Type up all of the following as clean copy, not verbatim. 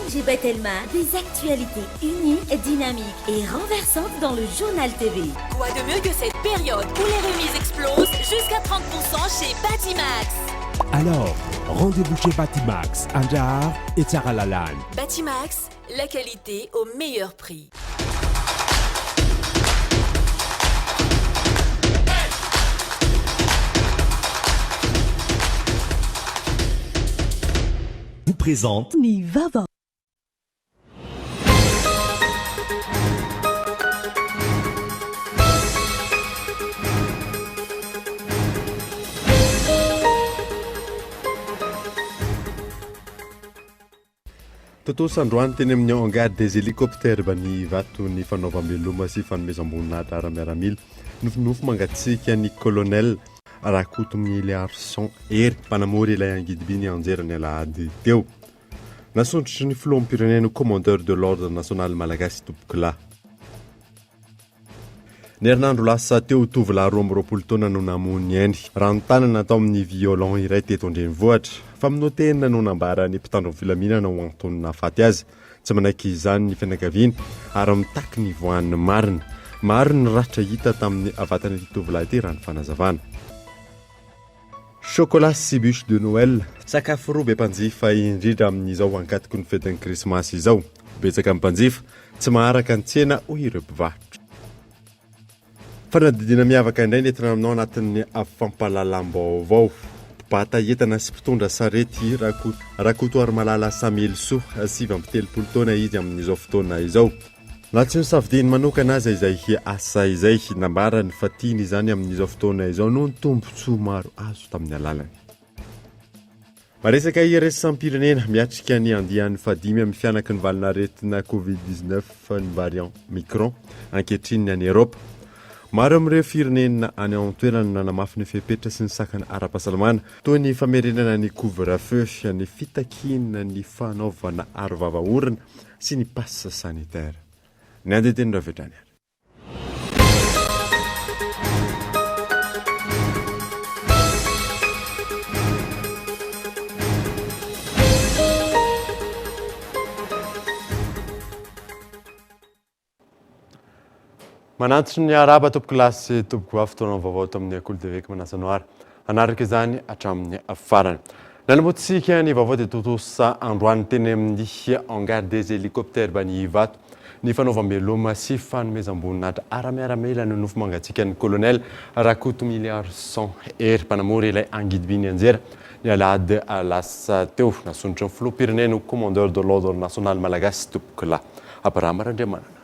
ONG Batelma, des actualités uniques, dynamiques et renversantes dans le Journal TV. Quoi de mieux que cette période où les remises explosent jusqu'à 30% chez Batimax. Alors, rendez-vous chez Batimax, Andraharo et Tsaralalàna. Batimax, la qualité au meilleur prix. Vous présente. Ny vaovao. Tontosa androany teny amin'ny Hangar des Hélicoptères ny Ivato ny fanaovam-beloma sy fanomezam-boninahitra ara-miaramila. Nofinofy mangatsiaka ny Colonel Rakotomiliarison Hery, mpanamory ilay angidiby nianjera ny alahady teo. Nasondrotry ny filoham-pirenena ho Commandeur de l'Ordre National Malagasy Tompokolahy. Ny herinandro lasa teo, tovolahy 22 taona no namoy ny ainy raha notanana tao amin'ny violon iray teto an-drenivohitra. Famonoan-tena no nambaran'ny mpitandro ny filaminana ho antony nahafaty azy. Tsy manaiky izany ny fianakaviany ary mitaky ny hivoahan'ny marina. Maro ny ratra hita tamin'ny vatan'ity tovolahy ity raha ny fanazavana. Chocolat sy bûche de Noël, sakafo roa be mpanjifa indrindra amin'izao ankatoky ny fetin'ny krismasy izao. Betsaka ny mpanjifa, tsy maharaka ny tsena hoy ireo mpivarotra. Fanadihadiana miavaka indray nentina aminao anatin'ny fampahalalam-baovao. Mpibata entana sy mpitondra sarety Rakotoarimalala Samelisoa, 39 taona izy amin'izao fotoana izao. Na tsy nosafidiany manokana aza izay asa izay, nambarany fa tiany izany amin'izao fotoana izao noho ny tombontsoa maro azo tamin'ny alalany. Maresaka iraisam-pirenena miatrika ny andiany fahadimy amin'ny fihanaky ny valanaretina Covid 19 ny variant Micron ankehitriny ny any Eropa. Maro amin'ireo firenena any an-toerana no nanamafy ny fepetra sy ny sakana ara-pahasalamana toy ny famerenana ny couvre-feu, ny fitakiana ny fanaovana arovava orona sy ny passe sanitaire. Ny andian-teny avy hatrany ary. Manantso ny arahaba tompoko lahy sy tompoko vavy fotoana vaovao ato amin'ny Kolo TV ka manasa anao ary hanaraka izany hatramin'ny farany. Nanombohantsika ny vaovao dia tontosa androany teny amin'ny hangar des hélicoptères bani Ivato ny fanaovam-beloma sy fanomezam-boninahitra ara-miaramila ny nofo mangatsiakan'ny colonel Rakotomiliarison Hery mpanamory ilay angidiby nianjera ny alahady lasa teo. Nasondrotry ny filoham-pirenena ho commandeur de l'ordre national malagasy tompokolahy Abraham Randriamanana.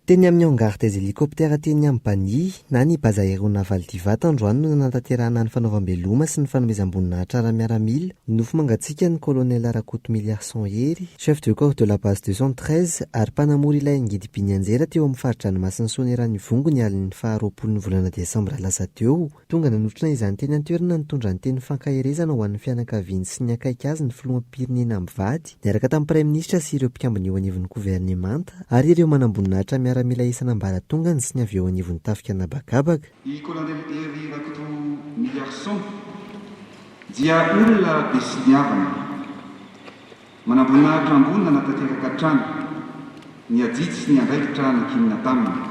Teny amin'ny hangar des hélicoptères teny Ampanihy na ny base aéronavale d'Ivato androany no nanatanterahana ny fanaovam-beloma sy ny fanomezam-boninahitra ara-miaramila ny nofo mangatsiaka ny Colonel Rakotomiliarison Hery, chef de corps de la base 213 ary mpanamory ilay angidiby nianjera teo amin'ny fari-dranomasin'i Soanierana-Ivongo ny alin'ny faha 20 ny volana desambra lasa teo. Tonga nanotrona izany teny an-toerana nitondra ny teny fankaherezana ho an'ny fianakaviany sy ny akaiky azy ny filoham-pirenena mivady, niaraka tamin'ny praiminisitra sy ireo mpikambana eo anivon'ny governemanta ary ireo manamboninahitra miaramila isan'ambaratongany sy ny avy eo anivon'ny tafika an'habakabaka. I Colonel Hery Rakotomiliarison dia olona be finiavana, manamboninahitra ambony nanatanteraka hatrany ny adidy sy ny andraikitra nankinina taminy,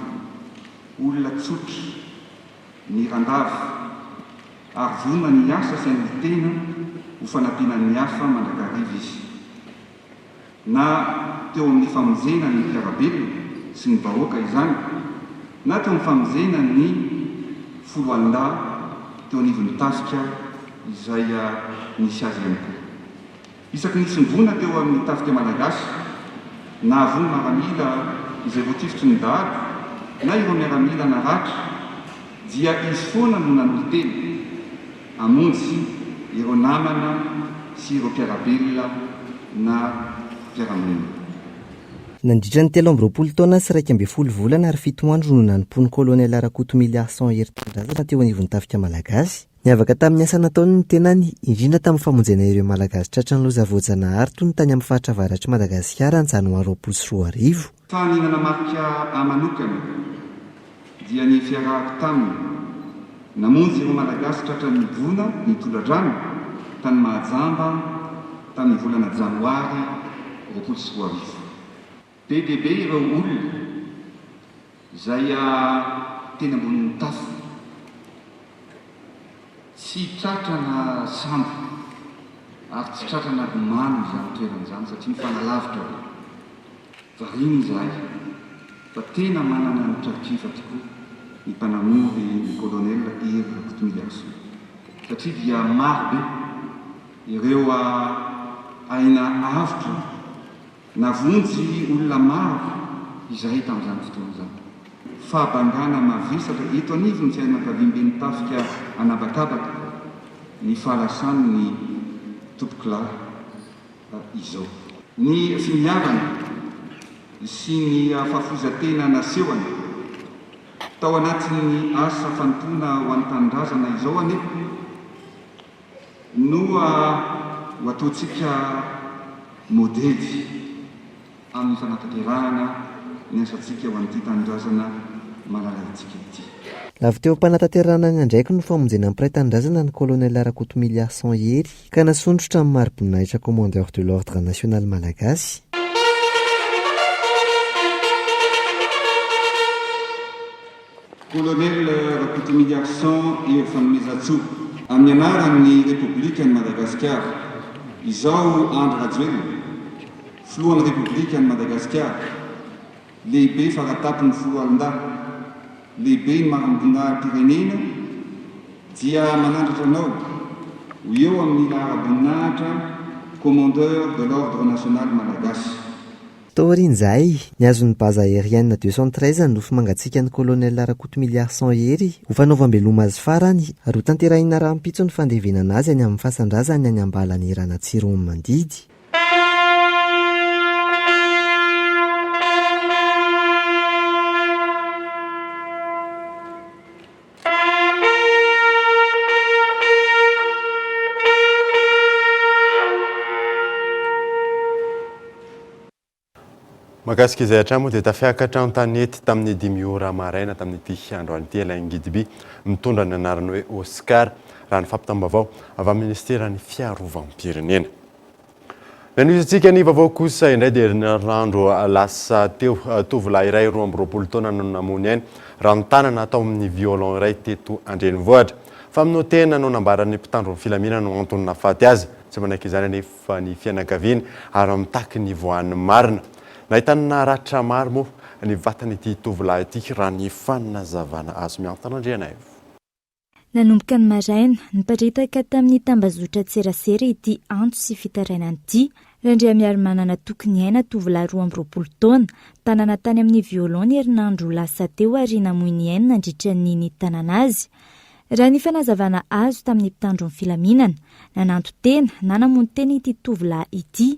olona tsotra, Nirandava, ary vonona ny hiasa sy hanolo-tena ho fanampiana ny hafa mandrakariva izy. Na teo amin'ny famonjena ny mpiara-belona sy ny vahoaka izany, na teo amin'ny famonjena ny foloalindahy teo anivon'ny tafika izay nisy azy ihany koa. Isaky ny nisy teo amin'ny tafika malagasy, nahavoa ny maramila izay voatifitry ny dahalo na ireo miaramila naratra dia izy foana no nanolo-tena hamonjy ireo namana sy ireo mpiara-belona na mpiara-monina. Nandritra ny 23 taona sy 11 volana ary fito andro no nanompoan'ny Kolonel Rakotomiliarison Hery Tanindrazana teo anivon'ny tafika malagasy. Niavaka tamin'ny asa nataony ny tenany, indrindra tamin'ny famonjena ireo Malagasy tratran'ny loza voajanahary toy ny tany amin'ny faritra avaratr'i Madagasikara ny janoary 2020. Fa ny nanamarika ahy manokana dia ny fiarahako taminy namonjy ireo Malagasy tratran'ny voina ny tondra-drano tany Mahajamba tamin'ny volana janoary 2020. Be dia be ireo olona izay teny ambonin'ny tafo, tsy tratrana sambo ary tsy tratrana lomano izany toerana izany satria mifanalavitra be. Variana izahay fa tena manana ny traikefa tokoa ny mpanamory ny Colonel Hery Rakotomiliarisoa satria dia maro be ireo aina avotra Navonjy olona maro izahay tamin'izany fotoana izany. Fahabangana mavesatra eto anivon'ny fianakaviamben'ny tafika an'habakabaka ny fahalasan'ny tompokolahy izao. Ny finiavana sy ny fahafoizan-tena nasehony tao anatin'ny asa fanompoana ho an'ny tanindrazana izao anie no ho ataontsika modely amin'ny fanatanterahana ny asantsika ho an'ity tanindrazana malalaintsika ity. Lavo teo am-panatanterahana ny andraikiny ho famonjena ny mpiray tanindrazana ny Colonel Rakotomiliarison Hery ka nasondrotra amin'ny mari-boninahitra Commandeur de l'Ordre National Malagasy. Colonel Rakotomiliarison Hery Fanomezantsoa, Amin'ny anaran'ny Repoblikan'i Madagasikara, izaho Andry Rajoelina, Filohan'ny Repoblikan'i Madagasikara, Lehibe faratapon'ny Foloalindahy, Lehiben'ny Maramboninahim-pirenena, dia manandratra anao ho eo amin'ny laharam-boninahitra Commandeur de l'Ordre National Malagasy. Taorian'izay, nihazo ny Base Aérienne 213 ny nofo mangatsiakan'ny Colonel Rakotomiliarison Hery ho fanaovam-beloma azy farany ary hotanterahina rahampitso ny fandevenana azy any amin'ny fasan-drazany any Ambalanirana Tsiroanomandidy. Mahakasika izay hatrany moa dia tafiakatra an-tanety tamin'ny dimy ora maraina tamin'ity androany ity ilay angidiby mitondra ny anarana hoe Oscar, raha ny fampitam-baovao avy amin'ny Ministeran'ny Fiarovam-pirenena. Nanohizantsika ny vaovao kosa indray dia herinandro lasa teo, tovolahy iray 22 taona no namoy ny ainy raha notanana tao amin'ny violon iray teto an-drenivohitra. Famonoan-tena no nambaran'ny mpitandro ny filaminana no antony nahafaty azy. Tsy manaiky izany anefa. fa ny fianakaviany ary mitaky ny hivoahan'ny marina. Nahitana ratra maro moa ny vatan'ity tovolahy ity raha ny fanazavana azo. Miantana Andrianaivo. Nanomboka ny maraina, niparitaka tamin'ny tambazotran-tserasera ity antso sy fitarainana ity. Randriamiarimanana Tokiniaina, tovolahy 22 taona, tanana tany amin'ny violon ny herinandro lasa teo ary namoy ny ainy nandritra ny nitanana azy. Raha ny fanazavana azo tamin'ny mpitandro ny filaminana, nananton-tena na namono tena ity tovolahy ity.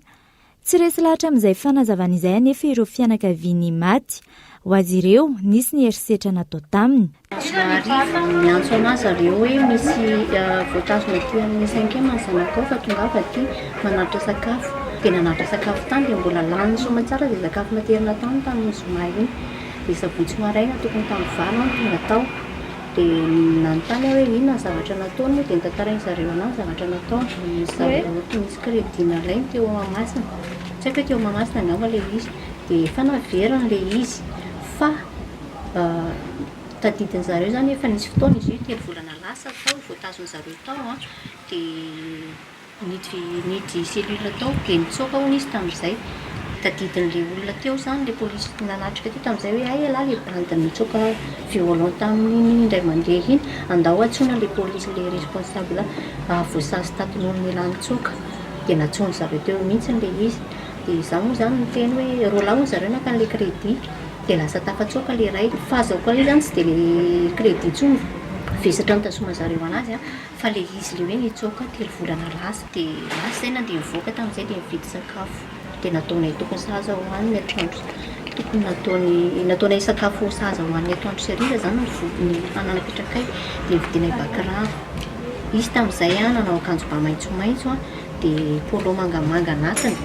Tsy resy lahatra amin'izay fanazavana izay anefa ireo fianakavian'ny maty. Ho azy ireo, nisy ny herisetra natao taminy. Zoma hariva, niantso anah zareo hoe misy voatazona aty amin'ny cinquième ny zanakao fa tongava aty manatitra sakafo. Dia nanatitra sakafo tany dia mbola lany soamantsara izay sakafo naterina tany tamin'ny zoma iny. Dia sabotsy maraina tokony tamin'ny valo aho no tonga tao. Dia nanontany aho hoe inona ny zavatra nataony moa dia notantarain-dry zareo anah ny zavatra nataony. Nisy zavatra nisy crédit nalainy teo Mahamasina, tsy haiko hoe teo Mahamasina angamba ilay izy, dia efa naveriny ilay izy fa tadidin-dry zareo izany efa nisy fotoana izy io telo volana lasa tao voatazon-dry zareo tao an, dia Nidy nidy cellule tao dia nitsoaka hono izy tamin'izay. Tadidin'ilay olona teo izany, ilay polisy nanatrika teo tamin'izay hoe hay ialahy ilay bandy nitsoaka violon tamin'iny indray mandeha iny, andao antsoina ilay polisy ilay responsable voasazy tato noho ny ialahy nitsoaka. Dia nantsoin-dry zareo teo mihitsy ilay izy. Dia izaho moa izany niteny hoe roa lahy hono zareo naka an'ilay crédit dia lasa tafatsoaka ilay iray. Fahazahoako an'io izany tsy dia ilay crédit intsony vesatra nitazoman-dry zareo an'azy an. Fa le izy le hoe nitsoaka telo volana lasa de lasa zay nandeha nivoaka tamin'izay de nividy sakafo de nataonay tokony sahaza hohaniny atoandro tokony nataony nataonay sakafo sahaza hohaniny atoandro sy hariva zany ny vo- ny hanina napetrakay de nividianay ba kiraro izy tamin'izay an nanao akanjo ba maitsomaitso an de polo mangamanga anatiny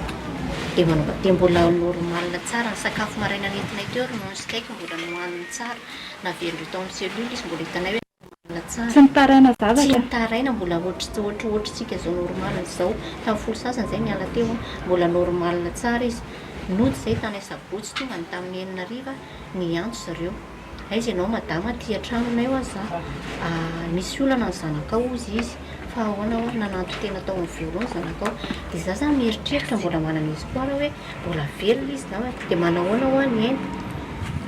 de manao de mbola normal tsara ny sakafo maraina nentinay teo ronono sy cake mbola nohaniny tsara naverindreo tao amin'ny cellule izy mbola hitanay hoe normal. tsara. Tsy nitaraina zavatra? Tsy nitaraina, mbola ohatry ohatry ohatritsika izao normal izao. Tamin'ny folo sasany izay niala teo an, mbola normal tsara izy. Nody izay tany asabotsy tonga ny tamin'ny enina hariva, niantso zareo. Aiza ianao madama aty an-tranonay hoa za misy olana ny zanakao hozy izy fa ahoana hoa nananton-tena tao amin'ny violon ny zanakao dia za zany mieritreritra mbola manana espoir hoe mbola velona izy ngamba dia manahoana hoa ny ainy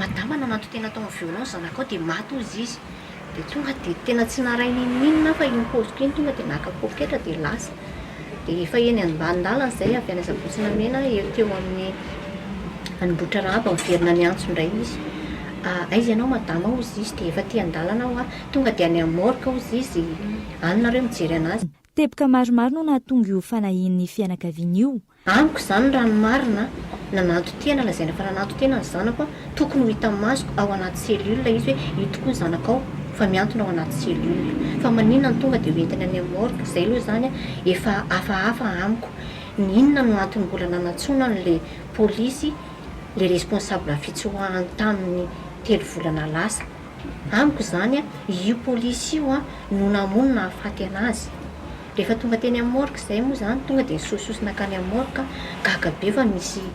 madama nananton-tena tao amin'ny violon ny zanakao dia maty hozy izy dia tonga dia tena tsy naharay n'inon'inona aho fa iny paoziko iny tonga dia naka poketra dia lasa Dia efa eny ambanin-dalana izay avy any Asabotsy-Namehana eo teo amin'ny Ambohitrarahaba miverina niantso indray izy. Aiza ianao madama hozy izy dia efa aty an-dalana aho a, tonga dia any amin'ny morgue hozy izy, any nareo mijery anazy. Teboka maromaro no nahatonga io fanahian'ny fianakaviana io. Amiko izany raha ny marina, nananton-tena, lazaina fa nananton-tena ny zanako an, tokony ho hitan'ny masoko ao anaty cellule izy hoe io tokoa ny zanakao fa mihantona ao anaty cellule. Fa maninona no tonga dia ho entiny any amin'ny morgue? Izay aloha izany an, efa hafahafa amiko. Ny inona no antony mbola nanantsoana an'ilay polisy, ilay responsable fitsoahany tamin'ny telo volana lasa? Amiko izany an, io polisy io an no namono nahafaty anazy. Rehefa tonga teny amin'ny morgue izay moa izany, tonga dia nisososo nankany amin'ny morgue aho, gaga be fa misy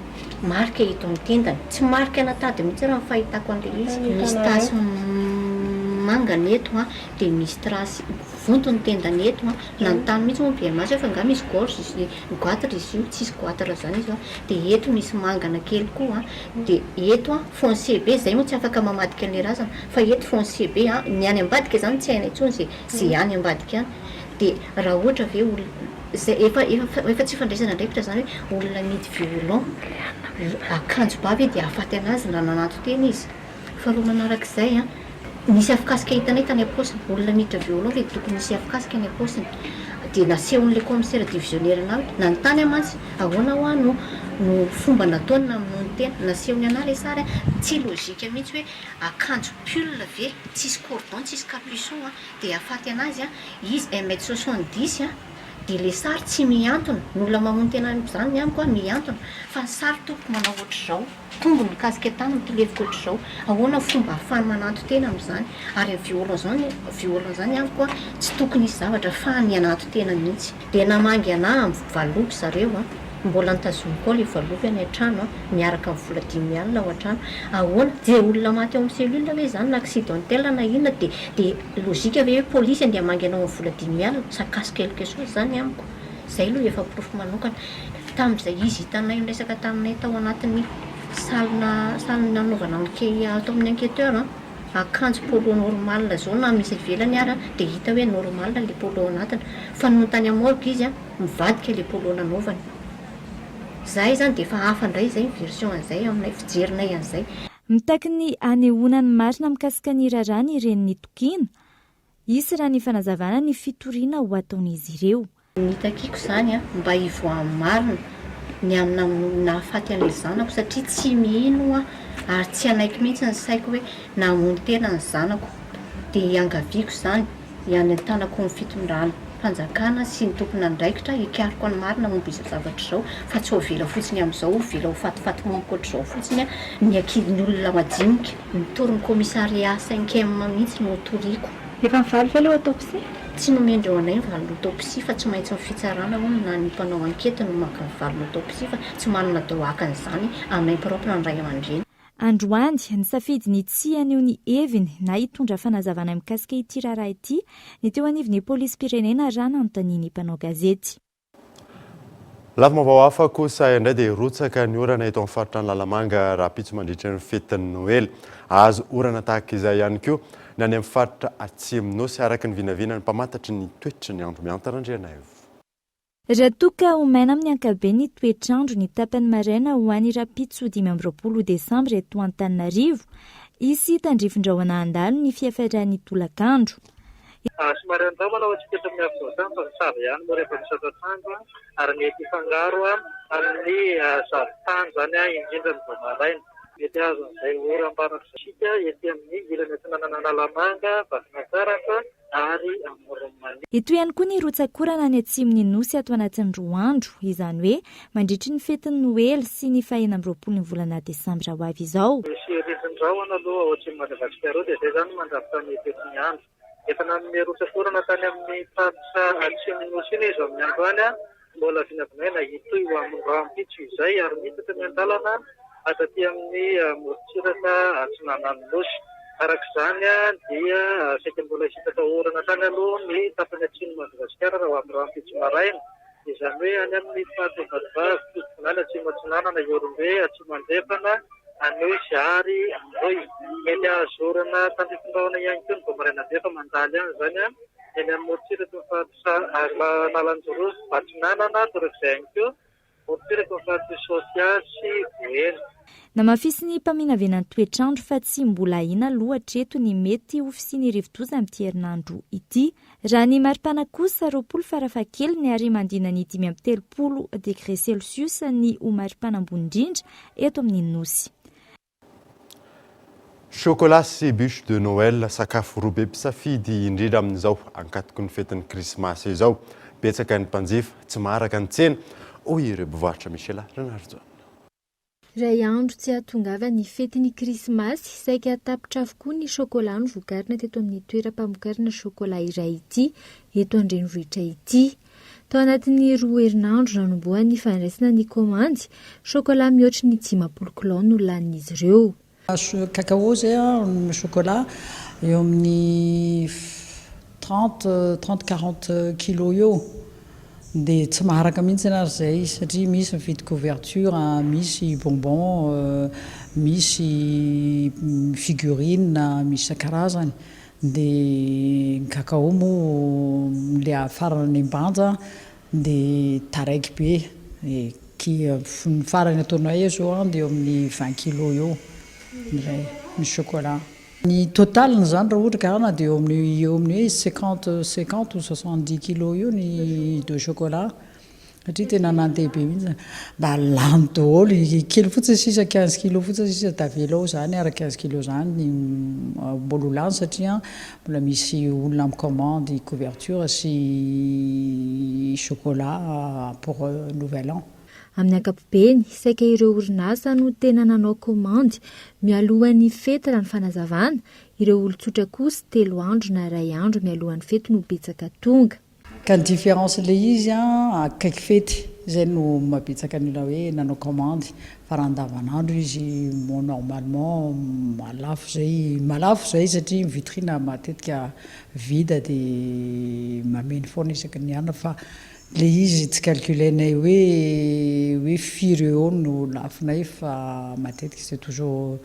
marika eto amin'ny tendany. Tsy marika ana tady mihitsy raha ny fahitako an'ilay izy. Misy tasy mangana eto an, dia misy trace vonto ny tendany eto an. Nanontany mihitsy moa ny BMH hoe fa angaha misy gorge izy, goitre izy io, tsisy goitre izany izy an. Dia eto misy mangana kely koa an, dia eto an foncé be, izay moa tsy afaka mamadika an'ilay razana, fa eto foncé be an, ny any ambadika izany tsy hainay intsony izay izay any ambadika any. Dia raha ohatra ve olona izay efa efa efa tsy fandraisana andraikitra izany hoe olona mihidy violon akanjo ba ve dia hahafaty anazy na nananton-tena izy? Faharoa manarak'izay an, nisy afokasika hitanay tany am-paosiny, olona miditra violon ve dia tokony hisy afokasika any am-paosiny? Dia nasehon'ilay commissaire divisionnaire anah hoe nanontany aho mantsy ahoana hoa no no fomba nataony namonoany tena, nasehony anah ilay sary an, tsy logique mihitsy hoe akanjo pull ve tsisy cordon tsisy capuchon an, Dia hahafaty anazy an, izy un mètre 70 an, dia le sary tsy mihantona, ny olona mamono tena zany ny amiko an, mihantona, fa ny sary tompoko manao ohatr'izao, tongony mikasika tany mitolefika ohatr'izao, ahoana fomba ahafahany mananton-tena amin'izany, ary ny violon zany, violon zany amiko an, tsy tokony hisy zavatra ahafahany hananton-tena mihitsy. Dia namangy anah amin'ny valopy zareo an, mbola notazomiko ao le valopy any an-trano an, miaraka amin'ny vola 5000 ao an-trano. Ahoana? Dia olona maty ao amin'ny cellule ve izany na accidentel na inona dia dia logique ve hoe polisy andeha hamangy anao amin'ny vola 5000? Ça casse quelque chose izany amiko. Izay aloha efa porofo manokana. Tamin'izay izy hitanay niresaka taminay tao anatin'ny salle-na salle nanaovana enquête ato amin'ny enquêteur an. Akanjo polo normal zao na misy ivelany ara dia hita hoe normal le polo anatiny fa nony tany am morgue izy mivadika le polo nanaovany. Zahay zany dia efa hafa ndray zay ny version an'izay aminay fijerinay an'izay. Mitaky ny hanehoana ny marina mikasika ny raharaha ny renin'i Tokiana. Hisy raha ny fanazavana ny fitoriana ho ataon'izy ireo. Ny takiako izany an, mba hivoahan'ny marina ny amin'ny namono nahafaty an'ilay zanako satria tsy mino aho ary tsy hanaiky mihitsy ny saiko hoe namono tena ny zanako dia iangaviako izany hianentanako ny fitondram panjakana sy ny tompon'andraikitra hikaroka ny marina momba izao zavatra izao fa tsy ho avela fotsiny amin'izao ho vela ho fatifaty momoka ohatr'izao fotsiny ny ankizy ny olona madinika. Mitory ny commissariat cinquième mihitsy no toriako. Efa nivaly ve ilay autopsie? Tsy nomendreo anay ny valin'ny autopsie fa tsy maintsy ny fitsarana hono na ny mpanao enquete no maka ny valin'ny autopsie fa tsy manana droit haka an'izany à main propre ny ray aman-dreny. Androany, nisafidy ny tsy haneho ny heviny na hitondra fanazavana mikasika ity raharaha ity ny teo anivon'ny polisim-pirenena raha nanontanian'ny mpanao gazety. Lafim-baovao hafa kosa indray dia hirotsaka ny orana eto amin'ny faritra Analamanga rahampitso mandritra ny fetin'ny Noely. Hahazo orana tahaka izay ihany koa ny any amin'ny faritra Atsimo Nosy, araka ny vinavinan'ny mpamantatry ny toetry ny andro Mianta Randrianaivo. Raha toa ka ho maina amin'ny ankapobeny ny toetr'andro ny tapany maraina ho any rahampitso 25 desambra eto Antananarivo, hisy tandrifin-drahona handalo ny fiafaran'ny tolakandro. Somary andramana ho antsika eto amin'ny afovoantany fa misava ihany moa rehefa misy toetr'andro ary mety hifangaro amin'ny zavon-tany izany indrindra ny vao maraina. Mety hahazo an'izay oram-baratra isika ety amin'ny ilany atsinanan'Analamanga, Vakinankaratra ary Amoron'i Mania. Hitohy ihany koa ny rotsak'orana any atsimon'ny Nosy ato anatin'ny roa andro, izany hoe mandritry ny fetin'ny Noely sy ny faha-26 ny volana desambra ho avy izao. Misy ririndrahona aloha ao atsimon'i Madagasikara ao dia izay izany no mandrafitra ny toetry ny andro. Efa nanome rotsak'orana tany amin'ny faritra atsimon'ny Nosy iny izy amin'ny androany. Mbola vinavinaina hitohy ho amin'ny rahampitso izay ary miitatra miandalana hatraty amin'ny morontsiraka atsinanan'ny Nosy. Araka izany dia saika mbola hisitraka orana hatrany aloha ny tapany atsimon'i Madagasikara raha ho amin'ny rahampitso maraina. Izany hoe any amin'ny faritra Vatovavy, Fitovinany, Atsimo Atsinanana, Ihorombe, Atsimo Andrefana, Anosy ary Androy. Mety hahazo orana tandrifin-drahona ihany koa ny vao maraina be fa mandalo ihany izany eny amin'ny morontsiraky ny faritra Analanjirofo, Atsinanana, torak'izay ihany koa morontsiraky ny faritra Sofia sy Boeny. Namafisin'ny mpaminavina ny toetr'andro fa tsy mbola ahiana aloha hatreto ny mety ho fisian'ny rivodoza amin'ity herinandro ity. Raha ny maripana kosa, 20 farafahakeliny ary mandina ny 35 degré celsius ny ho maripana ambony indrindra eto amin'ny Nosy. Chocolat sy bûche de Noël, sakafo roa be mpisafidy indrindra amin'izao ankatoky ny fetin'ny krismasy izao. Betsaka ny mpanjifa, tsy maharaka ny tsena, hoy ireo mpivarotra Michela Ranarijaona. Iray andro tsy hahatongavan'ny fetin'ny krismasy, saika tapitra avokoa ny chocolat novokarina teto amin'ny toeram-pamokarana chocolat iray ity eto an-drenivohitra ity. Tao anatin'ny roa herinandro nanombohan'ny fandraisana ny kaomandy, chocolat mihoatry ny 50 kilao no lanin'izy ireo. Cacao zay an, chocolat eo amin'ny trente, trente quarante kilos eo dia tsy maharaka mihitsy ary zay satria misy mividy couverture, misy bonbon, misy figurine, misy isan-karazany. Dia ny cacao moa le afarana any Ambanja dia taraiky be e, ki ny farany ataonay eo zao an dia eo amin'ny vingt kilos eo ny ny chocolat. Ny total-ny izany raha ohatra ka ana dia eo amin'ny eo amin'ny hoe cinquante cinquante ou soixante dix kilos eo ny de chocolat. Satria tena nandeha be mihitsy. Mba lany daholo, kely fotsiny sisa, quinze kilos fotsiny sisa tavela ao izany, ary quinze kilos izany mbola ho lany satria mbola misy olona mi-commande couverture sy chocolat pour nouvel an. Amin'ny ankapobeny, saika ireo orinasa no tena nanao kaomandy mialohan'ny fety raha ny fanazavana, ireo olon-tsotra kosa telo andro na iray andro mialohan'ny fety no betsaka tonga. Ka ny différence le izy an, akaiky fety zay no mahabetsaka ny olona hoe nanao commande fa raha andavanandro izy bon normalement mahalafo zay mahalafo zay satria ny vitrine matetika vide de mameno foana isaky ny alina fa le izy tsy calculer-nay hoe hoe firy eo eo no lafonay fa matetika c'est toujours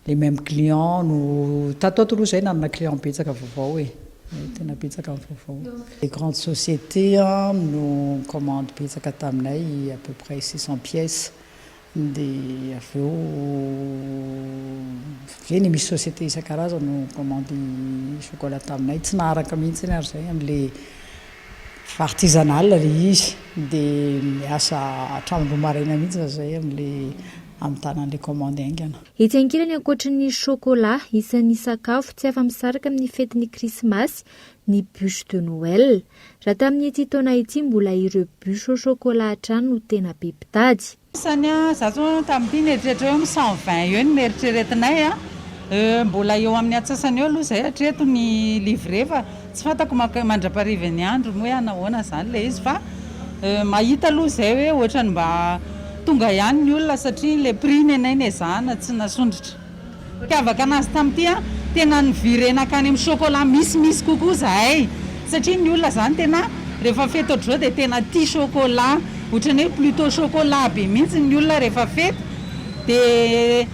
Les mêmes clients no tato ato aloha zay nanana client betsaka vaovao e, tena betsaka ny vaovao. Les grandes sociétés no commande betsaka taminay à peu près 600 pièces dia avy eo eny e misy société isan-karazany no commande chocolat taminay, tsy naharaka mihitsy ary zay amin'le artisanal le izy dia miasa hatramin'ny roa maraina mihitsy zay amin'le hamitana an'ilay commande haingana. Etsy ankilany, ankoatry ny chocolat, isan'ny sakafo tsy afa-misaraka amin'ny fetin'ny krismasy ny bûche de Noël. Raha tamin'ity taona ity, mbola ireo bûche au chocolat hatrany no tena be mpitady. Isany a, za zao tamin'ity nieritreritra eo amin'ny 120 eo no neritreretinay a, mbola eo amin'ny atsasany eo aloha izay hatreto ny livré fa Tsy fantako mandraparivan'ny andro moa hoe hanahoana izany ilay izy fa mahita aloha izay hoe ohatran'ny mba tonga ihany ny olona satria ilay prix ny anay nezahana tsy nasondrotra. Mampiavaka anazy tamin'ity an, tena ni-virer nankany amin'ny chocolat misimisy kokoa izahay satria ny olona izany tena rehefa fety ohatr'izao dia tena tia chocolat, ohatran'ny hoe plutôt chocolat be mihitsy ny olona rehefa fety dia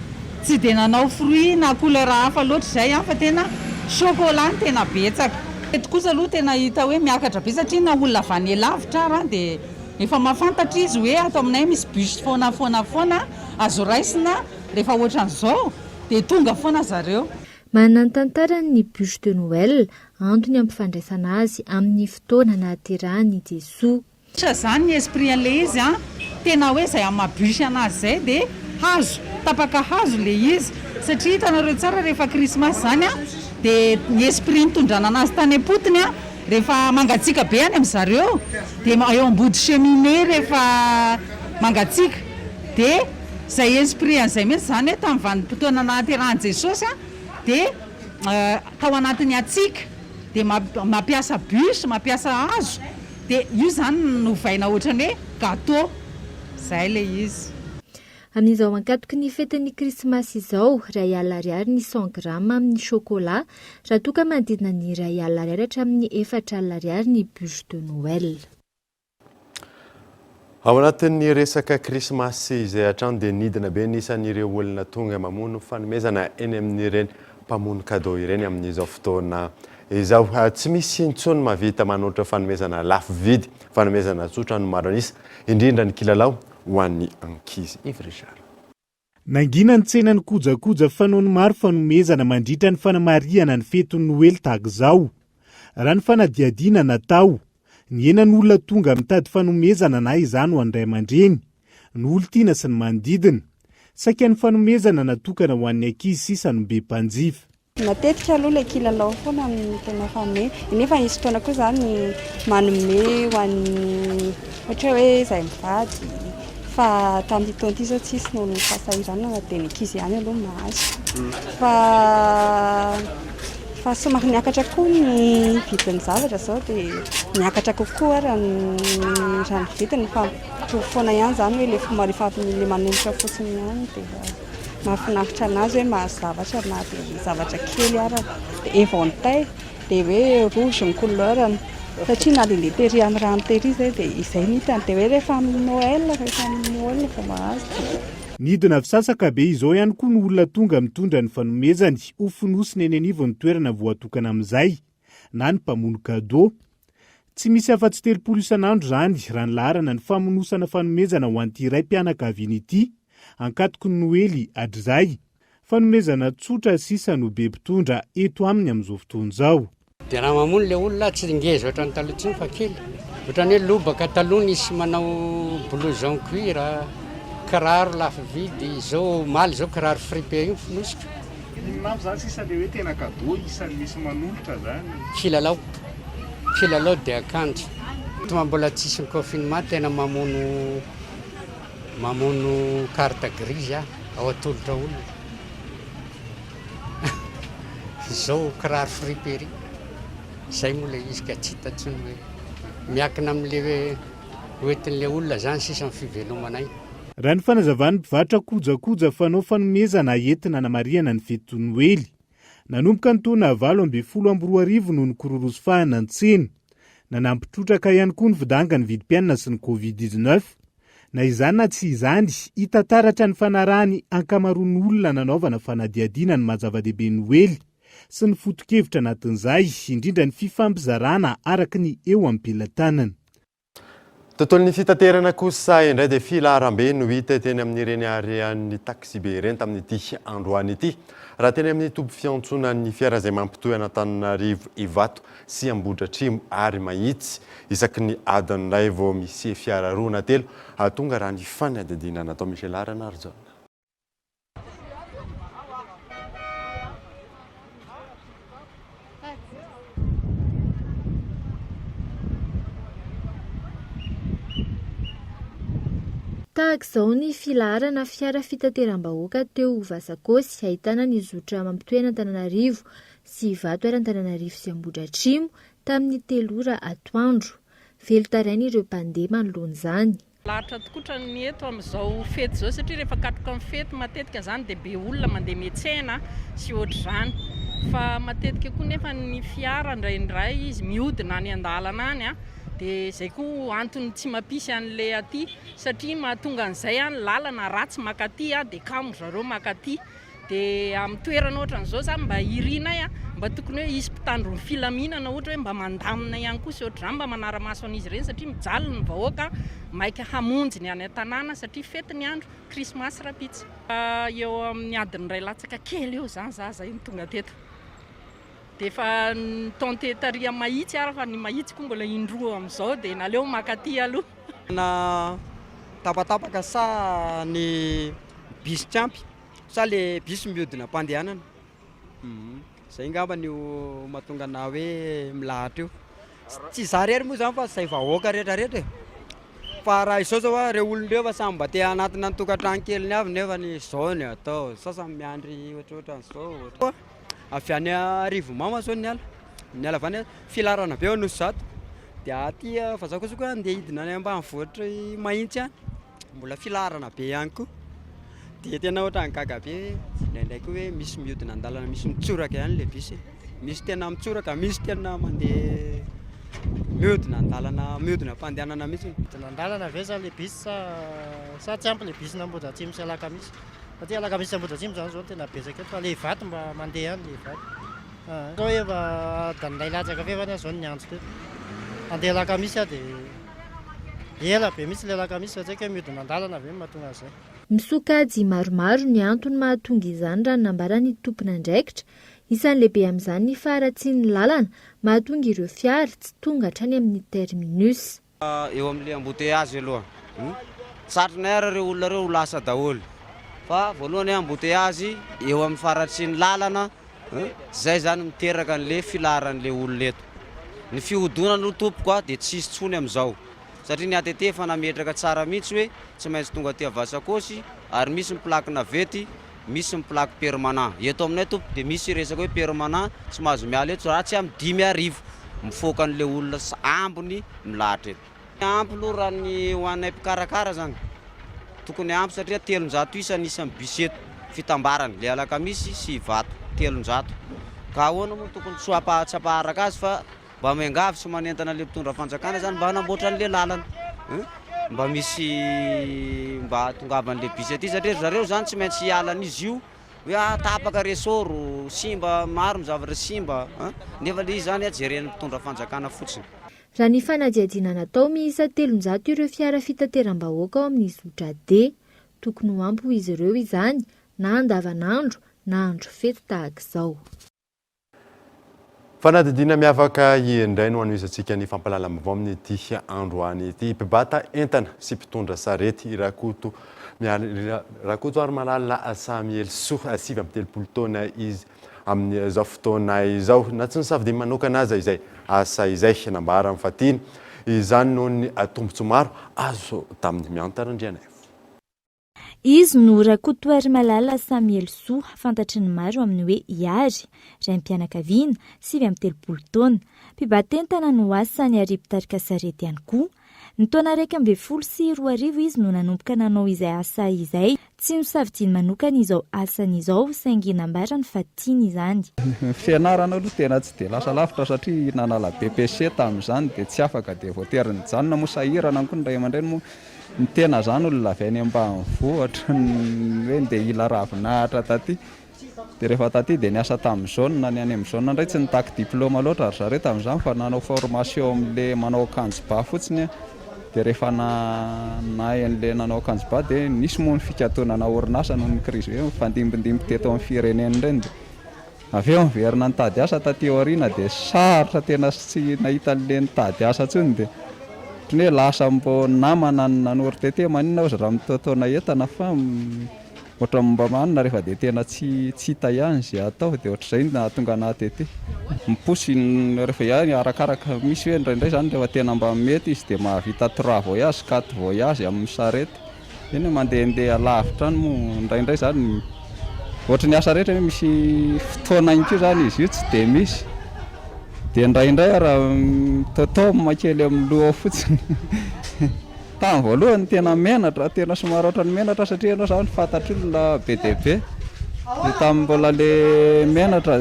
Tsy dia nanao fruits na couleur hafa loatra izay an, fa tena chocolat no tena betsaka. Eto kosa aloha tena hita hoe miakatra be satria na olona avy any lavitra ara dia efa mahafantatra izy hoe ato aminay misy bus foana foana foana azo raisina rehefa ohatran'izao dia tonga foana zareo. Manana ny tantarany ny bûche de Noël, antony ampifandraisana azy amin'ny fotoana nahaterahan'i Jesoa. Tsa zany ny esprit an'le izy an, tena hoe zay am maha bûche anazy zay de hazo, tapaka hazo le izy, satria hitanareo tsara rehefa krismasy zany an, de ny esprit nitondrana anazy tany am-potony an, rehefa mangatsiaka be any am zareo de eo ambody cheminée rehefa mangatsiaka, de zay esprit an'izay mihitsy zany hoe tamin'ny vanim-potoana nahaterahan'i Jesosy an, de tao anatin'ny hatsiaka. Dia mampiasa bûche, mampiasa hazo, dia io izany novaina ohatran'ny hoe gâteau, izay ilay izy. Amin'izao ankatoky ny fetin'ny Krismasy izao, 1000 ariary ny cent grammes amin'ny chocolat, raha toa ka manodidina ny 1000 ariary hatramin'ny 4000 ariary ny bûche de Noël. Ao anatin'ny resaka krismasy izay hatrany dia nidina be ny isan'ireo olona tonga mamono fanomezana eny amin'ireny mpamono cadeau ireny amin'izao fotoana izao. Tsy misy intsony mahavita manolotra fanomezana lafo vidy, fanomezana tsotra no maro an'isa, indrindra ny kilalao ho an'ny ankizy. Yves Richard. Nangina ny tsenan'ny kojakoja fanaon'ny maro fanomezana mandritra ny fanamarihana ny fetin'ny Noely tahaka izao. Raha ny fanadihadiana natao, nihena ny olona tonga mitady fanomezana na izany ho an'ny ray aman-dreny, ny olon-tiana sy ny manodidina. Saika ny fanomezana natokana ho an'ny ankizy sisa no be mpanjifa. Matetika aloha ilay kilalao foana no tena fanome, nefa misy fotoana koa izany manome ho an'ny ohatra hoe izahay mivady fa tamin'ity taona ity izao tsisy noho ny fahasahiranana dia ny ankizy ihany aloha no mahazo. Fa fa somary niakatra koa ny vidin'ny zavatra izao dia niakatra kokoa ary ny raha ny vidiny fa mitovy foana ihany izany hoe ilay fomba rehefa ilay manolotra fotsiny ihany dia. Mahafinaritra anazy hoe mahazo zavatra na dia zavatra kely ara. Dia éventail, dia hoe rouge ny couleur-ny satria na dia ilay tery amin'ny rano tery izay dia izay no hitany. Dia hoe rehefa amin'ny Noël, rehefa amin'ny Noël vao mahazo. Nidina fisasaka be izao ihany koa ny olona tonga mitondra ny fanomezany ho fonosina eny anivon'ny toerana voatokana amin'izay na ny mpamono cadeau. Tsy misy afa-tsy 30 isan'andro izany raha ny laharana ny famonosana fanomezana ho an'ity raim-pianakaviana ity, ankatoky ny Noely hatrizay. Fanomezana tsotra sisa no be mpitondra eto aminy amin'izao fotoana izao. Dia raha mamono ilay olona tsy ngeza ohatran'ny taloha intsony fa kely. Ohatran'ny hoe lobaka taloha nisy manao blouson cuir, kiraro lafo vidy, izao omaly izao kiraro fripe io fonosiko. Inona avy zany sisa le hoe tena cadeau isan'ny misy manolotra zany? Kilalao, kilalao dia akanjo. Toa mbola tsisy ny confinement tena mamono mamono carte grise aho ao atolotra olona. Izao kiraro friperie. Zay moa le izy ka tsy hita intsony hoe miankina amin'le hoe hoentin'le olona zany sisa ny fivelomanay. Raha ny fanazavan'ny mpivarotra kojakoja fanao fanomezana entina hanamarihana ny fety Noely. Nanomboka ny taona 2018 no nikororosy fahana ny tsena. Nanampy trotraka ihany koa ny fidangan'ny vidim-piainana sy ny Covid 19. Na izany na tsy izany, hita taratra ny fanarahan'ny ankamaroan'ny olona nanaovana fanadihadiana ny maha zava-dehibe ny Noely sy ny foto-kevitra anatin'izay, indrindra ny fifampizarana araka ny eo am-pelatanana. Tontolon'ny fitaterana kosa indray dia filaharambe no hita teny amin'ireny arean'ny taksibe ireny tamin'ity androany ity. Raha teny amin'ny toby fiantsonan'ny fiara izay mampitohy an'Antananarivo Ivato sy Ambohidratrimo ary Mahitsy isaky ny adiny iray vao misy fiara roa na telo tonga raha ny fanadihadiana natao. Michela Ranarijaona. Tahaka izao ny filaharana fiara fitateram-bahoaka teo Vasakosy, ahitana ny zotra mampitohy an'Antananarivo sy Ivato ary Antananarivo sy Ambohidratrimo, tamin'ny telo ora atoandro. Velon-taraina ireo mpandeha manoloana izany. Lahatra tokotra ny eto amin'izao fety izao satria rehefa katroka amin'ny fety matetika izany dia be olona mandeha miantsena sy ohatr'izany. Fa matetika koa nefa ny fiara indraindray izy mihodina any an-dalana any dia izay koa antony tsy mampisy an'ilay aty satria mahatonga an'izay ny lalana ratsy mankaty dia kamo zareo mankaty. Dia amin'ny toerana ohatran'izao izany mba irinay mba tokony hoe hisy mpitandro ny filaminana ohatra hoe mba mandamina ihany koa sy ohatr'izany mba manara-maso an'izy ireny satria mijaly ny vahoaka maika hamonjy ny any an-tanàna satria fety ny andro krismasy rahampitso. Eo amin'ny adiny iray latsaka kely eo izany za izay no tonga teto. Dia efa ni-tenter tary amin'ny Mahitsy ary fa ny Mahitsy koa mbola indroa amin'izao dia naleo maka aty aloha. Na tapatapaka sa ny bus tsy ampy sa le bus mihodina am-pandehanana? Hum, zay ngamba no mahatonga anah hoe milahatra eo. Tsy za rery moa zany fa zay vahoaka retraretra e. Fa raha izao zao a, reo olona reo fa samy mba te hanatona ny tokantrano keliny avy nefa ny zao ny atao, sasany miandry ohatrohatran'izao. Avy any Arivonimamo aho zao niala. Miala avy any filaharana be ao Anosizato dia aty Vazakosoka andeha hidina any ambanivohitra Mahitsy any mbola filaharana be ihany koa. Dia tena ohatran'ny gaga be hoe indraindray koa hoe misy mihodina an-dalana misy mitsoraka ihany ilay bus e. Misy tena mitsoraka, misy tena mandeha mihodina an-dalana, mihodina am-pandehanana mihitsy. Mihodina an-dalana ve sa ilay bus sa sa tsy ampy ilay bus n'Ambohidratrimo sy Alakamisy? Satria Alakamisy sy Ambohidratrimo izany izao no tena betsaka eto fa ilay Ivato mba mandeha ihany ilay Ivato. Zao efa adiny iray latsaka fefany aho zao no niantso teto. Handeha alakamisy aho dia ela be mihitsy ilay alakamisy fa tsy haiko hoe mihodina an-dalana ve no mahatonga an'izay. Misokajy maromaro ny antony mahatonga izany raha ny nambaran'ny tompon'andraikitra. Isan'ny lehibe amin'izany ny faharatsian'ny lalana mahatonga ireo fiara tsy tonga hatrany amin'ny terminus. Eo amin'ilay embouteillage aloha, satrinay ary ireo olona ireo ho lasa daholo fa voalohany embouteillage eo amin'ny faratsin'ny lalana, zay zany miteraka an'le filaharan'le olona eto. Ny fihodinana aloha tompoko a dia tsisy tsony amin'izao satria ny ATT efa nametraka tsara mihitsy hoe tsy maintsy tonga aty Avasakosy ary misy ny plaque navette, misy ny plaque permanent. Eto aminay tompoko dia misy resaka hoe permanent tsy mahazo miala eto raha tsy amin'ny 5000 mifoaka an'ilay olona ambiny milahatra eto. Ampy aloha raha ny ho anay mpikarakara zany, tokony ampy satria 300 isa ny isan'ny bus eto fitambarany, ilay Alakamisy sy Ivato, 300. Ka ahoana moa tokony tsy ho tsy hampaharaka azy fa Mba miangavy sy manentana le mpitondra fanjakana zany mba hanamboatra an'le lalana hein, mba misy mba hahatongavan'le bus aty satria ry zareo zany tsy maintsy hiala an'izy io hoe ah tapaka ressort, simba, maro ny zavatra simba hein, nefa le izy zany jeren'ny mpitondra fanjakana fotsiny. Raha ny fanadihadiana natao, miisa 300 ireo fiara fitateram-bahoaka ao amin'ny zotra D. Tokony ho ampy ho izy ireo izany, na andavanandro na andro fety tahaka izao. Fanadihadiana miavaka indray no hanohizantsika ny fampahalalam-baovao amin'ity androany ity. Mpibata entana sy mpitondra sarety i Rakoto Rakotoarimalala Samielisoa, 39 taona izy amin'izao fotoana izao. Na tsy nisafidiany manokana aza izay asa izay, nambarany fa tiany izany noho ny tombontsoa maro azo tamin'ny Mianta Randrianaivo. Izy no Rakotoarimalala Samielisoa, fantatry ny maro amin'ny hoe Iary, raim-pianakaviana, 39 taona. Mpibata entana no asany ary mpitarika sarety ihany koa. Ny taona 2011 izy no nanomboka nanao izay asa izay. Tsy nosafidiany manokana izao asany izao saingy nambarany fa tiany izany. Ny fianarana aloha tena tsy dia lasa lavitra satria nanala BEPC tamin'izany dia tsy afaka dia voatery nijanona moa sahirana koa ny ray aman-dreny moa Ny tena zany olona avy any ambanivohitra ny hoe ndeha hila ravinahitra taty, dia rehefa taty dia niasa tamin'ny zone, ny any amin'ny zone indray tsy nitaky diplôme loatra ry zareo tamin'izany fa nanao formation amin'le manao akanjo ba fotsiny dia rehefa nahay an'le nanao akanjo ba dia nisy moa ny fikatonana orinasa noho ny crise hoe nifandimbindimby teto amin'ny firenena ireny dia Avy eo niverina nitady asa taty aoriana dia sarotra tena tsy nahita an'le nitady asa intsony dia ohatran'ny hoe lasa mbô namana no nanoro tete maninona ozy raha mitaotaona entana fa ohatran'ny mba manina rehefa dia tena tsy tsy hita ihany izay atao dia ohatr'izay no nahatonga anah tety. Miposy rehefa ihany arakaraka misy hoe indraindray izany rehefa tena mba mety izy dia mahavita trois voyages quatre voyages amin'ny sarety. Eny e, mandehandeha lavitra any moa indraindray izany, ohatry ny asa rehetra hoe misy fotoana ihany koa izany izy io tsy dia misy, dia indraindray ara mitaotaoma kely amin'ny loha ao fotsiny. Tamin'ny voalohany tena menatra, tena somary ohatran'ny menatra aho satria ianao izany fantatr'olona be dia be, dia tamin'ny mbola ilay menatra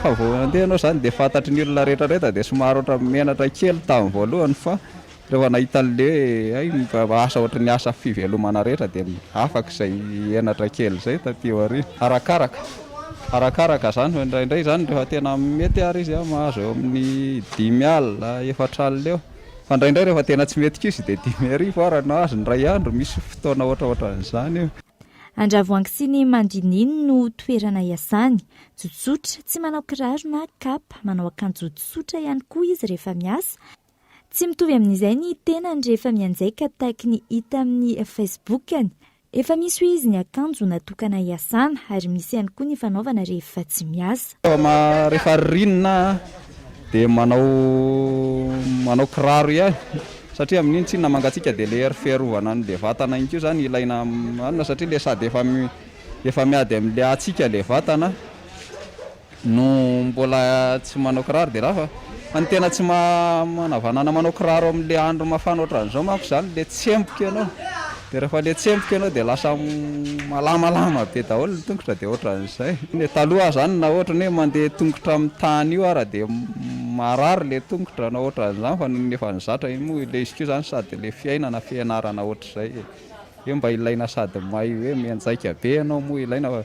fa vao nandeha ianao izany dia fantatry ny olona rehetra rehetra dia somary ohatran'ny menatra kely tamin'ny voalohany fa Rehefa nahita an'le hoe hay mba asa ohatry ny asa fivelomana rehetra dia afaka izay henatra kely izay taty aoriana. Arakaraka, arakaraka izany fa indraindray izany rehefa tena mety ary izy mahazo eo amin'ny 50 alina, 40 alina eo. Fa indraindray rehefa tena tsy mety kosa dia 5000 ara no azo indray andro, misy fotoana ohatraohatran'izany io. Andravoahangy sy ny Mandininy no toerana iasany. Tsotsotra, tsy manao kiraro na kapa, manao akanjo tsotra ihany koa izy rehefa miasa. Tsy mitovy amin'izay ny tenany rehefa mianjaika tahaky ny hita amin'ny Facebook-ny. Efa misy hoy izy ny akanjo natokana hiasana ary misy ihany koa ny fanaovana rehefa tsy miasa. Rehefa ririnina dia manao manao kiraro ihany satria amin'iny tsinona mangatsiaka dia ilay hery fiarovana an'ilay vatana iny koa izany ilaina anona satria ilay sady efa efa miady amin'ilay hatsiaka ilay vatana. No mbola tsy manao kiraro dia raha fa ny tena tsy manavanana manao kiraro amin'ilay andro mafana ohatran'izao manko izany ilay tsemboka ianao, dia rehefa ilay tsemboka ianao dia lasa malamalama be daholo ny tongotra dia ohatran'izay. Ny taloha aho izany na ohatra ny hoe mandeha tongotra amin'ny tany io ara dia marary ilay tongotra na ohatran'izany fa nony efa nizatra iny moa ilay izy koa izany sady ilay fiainana fianarana ohatr'izay e, hoe mba ilaina sady mahay hoe mianjaika be ianao moa ilaina fa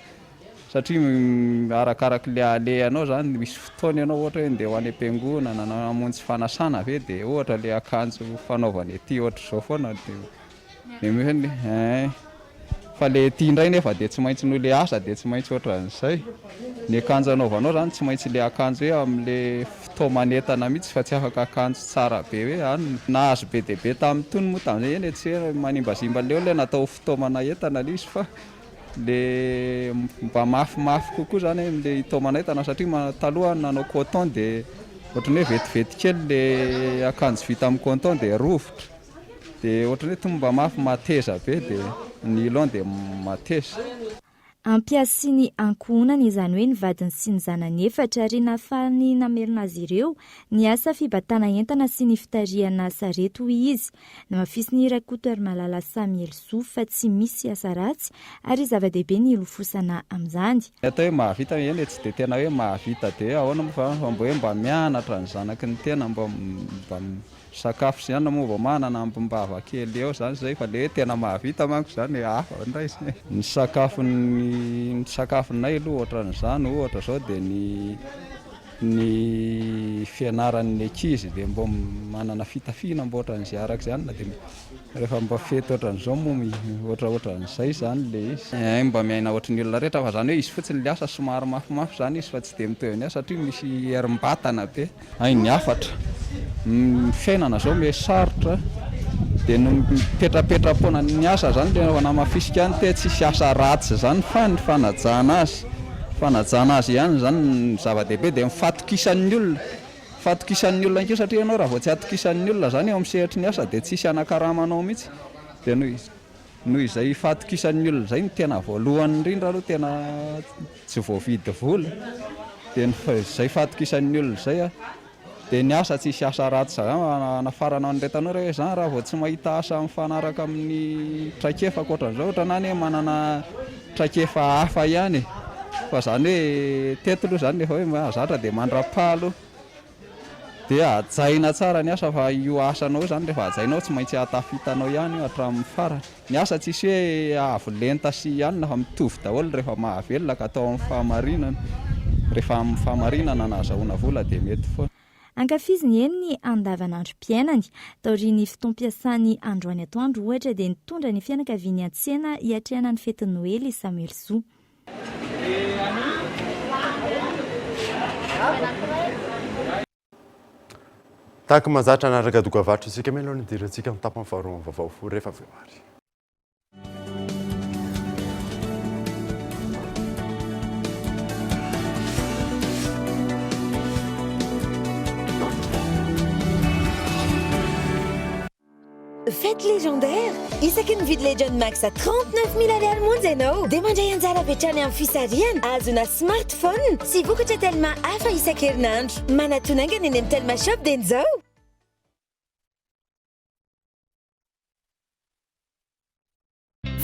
Satria arakarak'ilay alehanao zany, misy fotoana ianao ohatra hoe ndeha ho any am-piangonana na hamonjy fanasana ve dia ohatra ilay akanjo fanaovana ety ohatr'izao foana dia hein fa ilay ety indray nefa dia tsy maintsy noho ilay asa dia tsy maintsy ohatran'izay. Ny akanjo anaovanao zany tsy maintsy ilay akanjo hoe amin'ilay fotoa-manentana mihitsy fa tsy afaka akanjo tsara be hoe any. Nahazo be dia be tamin'itony moa tamin'izay, eny e tsy hoe manimbazimba an'ilay olona hoe natao ho fitaomana entana ilay izy fa Le mba mafimafy kokoa zany le hitaomana entana satria taloha nanao coton de ohatran'ny hoe vetivety kely le akanjo vita amin'ny coton de rovitra de ohatran'ny hoe toa mba mafy mateza be de nylon de mateza. Ampy azy sy ny ankohonany, izany hoe ny vadiny sy ny zanany efatra, ary nahafahany namelona azy ireo ny asa fibatana entana sy ny fitarihana sarety, hoy izy. Namafisin'i Rakotoarimalala Samielisoa fa tsy misy asa ratsy ary zava-dehibe ny hilofosana amin'izany. Ny atao hoe mahavita, eny e, tsy dia tena hoe mahavita dia hoe ahoana moa fa fa mba hoe mba mianatra ny zanaky ny tena, mba mba misakafo sy anona moa mba manana ambim-bava kely eo izany izay fa ilay hoe tena mahavita manko izany hafa indray izay. Ny sakafon'ny ny sakafonay aloha ohatran'izany ohatra izao dia ny ny fianaran'ny ankizy dia mba manana fitafiana mba ohatran'izay araka izay na dia rehefa mba fety ohatran'izao moa ohatraohatran'izay izany ilay izy. Hay mba miaina ohatry ny olona rehetra fa izany hoe izy fotsiny ilay asa somary mafimafy izany izy fa tsy dia mitovy amin'ny asa satria misy herim-batana be. Hay ny hafatra, ny fiainana izao miha sarotra dia ny mipetrapetra-poana ny asa izany ilay hanamafisiko ihany te tsisy asa ratsy izany fa ny fanajana azy. Fanajana azy ihany izany no zava-dehibe dia ny fahatokisan'ny olona, fahatokisan'ny olona ihany koa satria ianao raha vao tsy atokisan'ny olona izany eo amin'ny sehatry ny asa dia tsisy hanakarama anao mihitsy dia noho noho izay fahatokisan'ny olona izay no tena voalohany indrindra aloha tena tsy voavidy vola dia ny izay fahatokisan'ny olona izay a. Dia ny asa tsisy asa ratsy zany hanafarana an'ilay tanora hoe za raha vao tsy mahita asa mifanaraka amin'ny traikefako ohatran'izao ohatrana anie manana traikefa hafa ihany e! Fa zany hoe teto aloha zany efa hoe mahazatra dia mandrapaha aloha dia hajaina tsara ny asa fa io asanao io zany rehefa hajainao tsy maintsy hahatafita anao ihany io hatramin'ny farany. Ny asa tsisy hoe avo lenta sy anona fa mitovy daholo rehefa mahavelona ka atao amin'ny fahamarinana. Rehefa amin'ny fahamarinana no ahazahoana vola dia mety foana. Ankafiziny eny ny andavanandrom-piainany. Taorian'ny fotoam-piasany androany atoandro, ohatra, dia nitondra ny fianakaviany an-tsena hiatrehana ny fetin'ny Noely i Samuelsoa. Tahaka ny mahazatra, hanaraka dokavarotra isika mialoha ny hidirantsika amin'ny tapany faharoa amin'ny vaovao rehefa avy eo ary. Fête légendaire! Isaky ny mividy Legend Max à 39 000 ariary monja ianao dia mandray anjara avy hatrany amin'ny fisarihana ahazoana smartphone sy vokatra Telma hafa isan-kerinandro. Manatona haingana eny amin'ny Telma Shop dieny izao!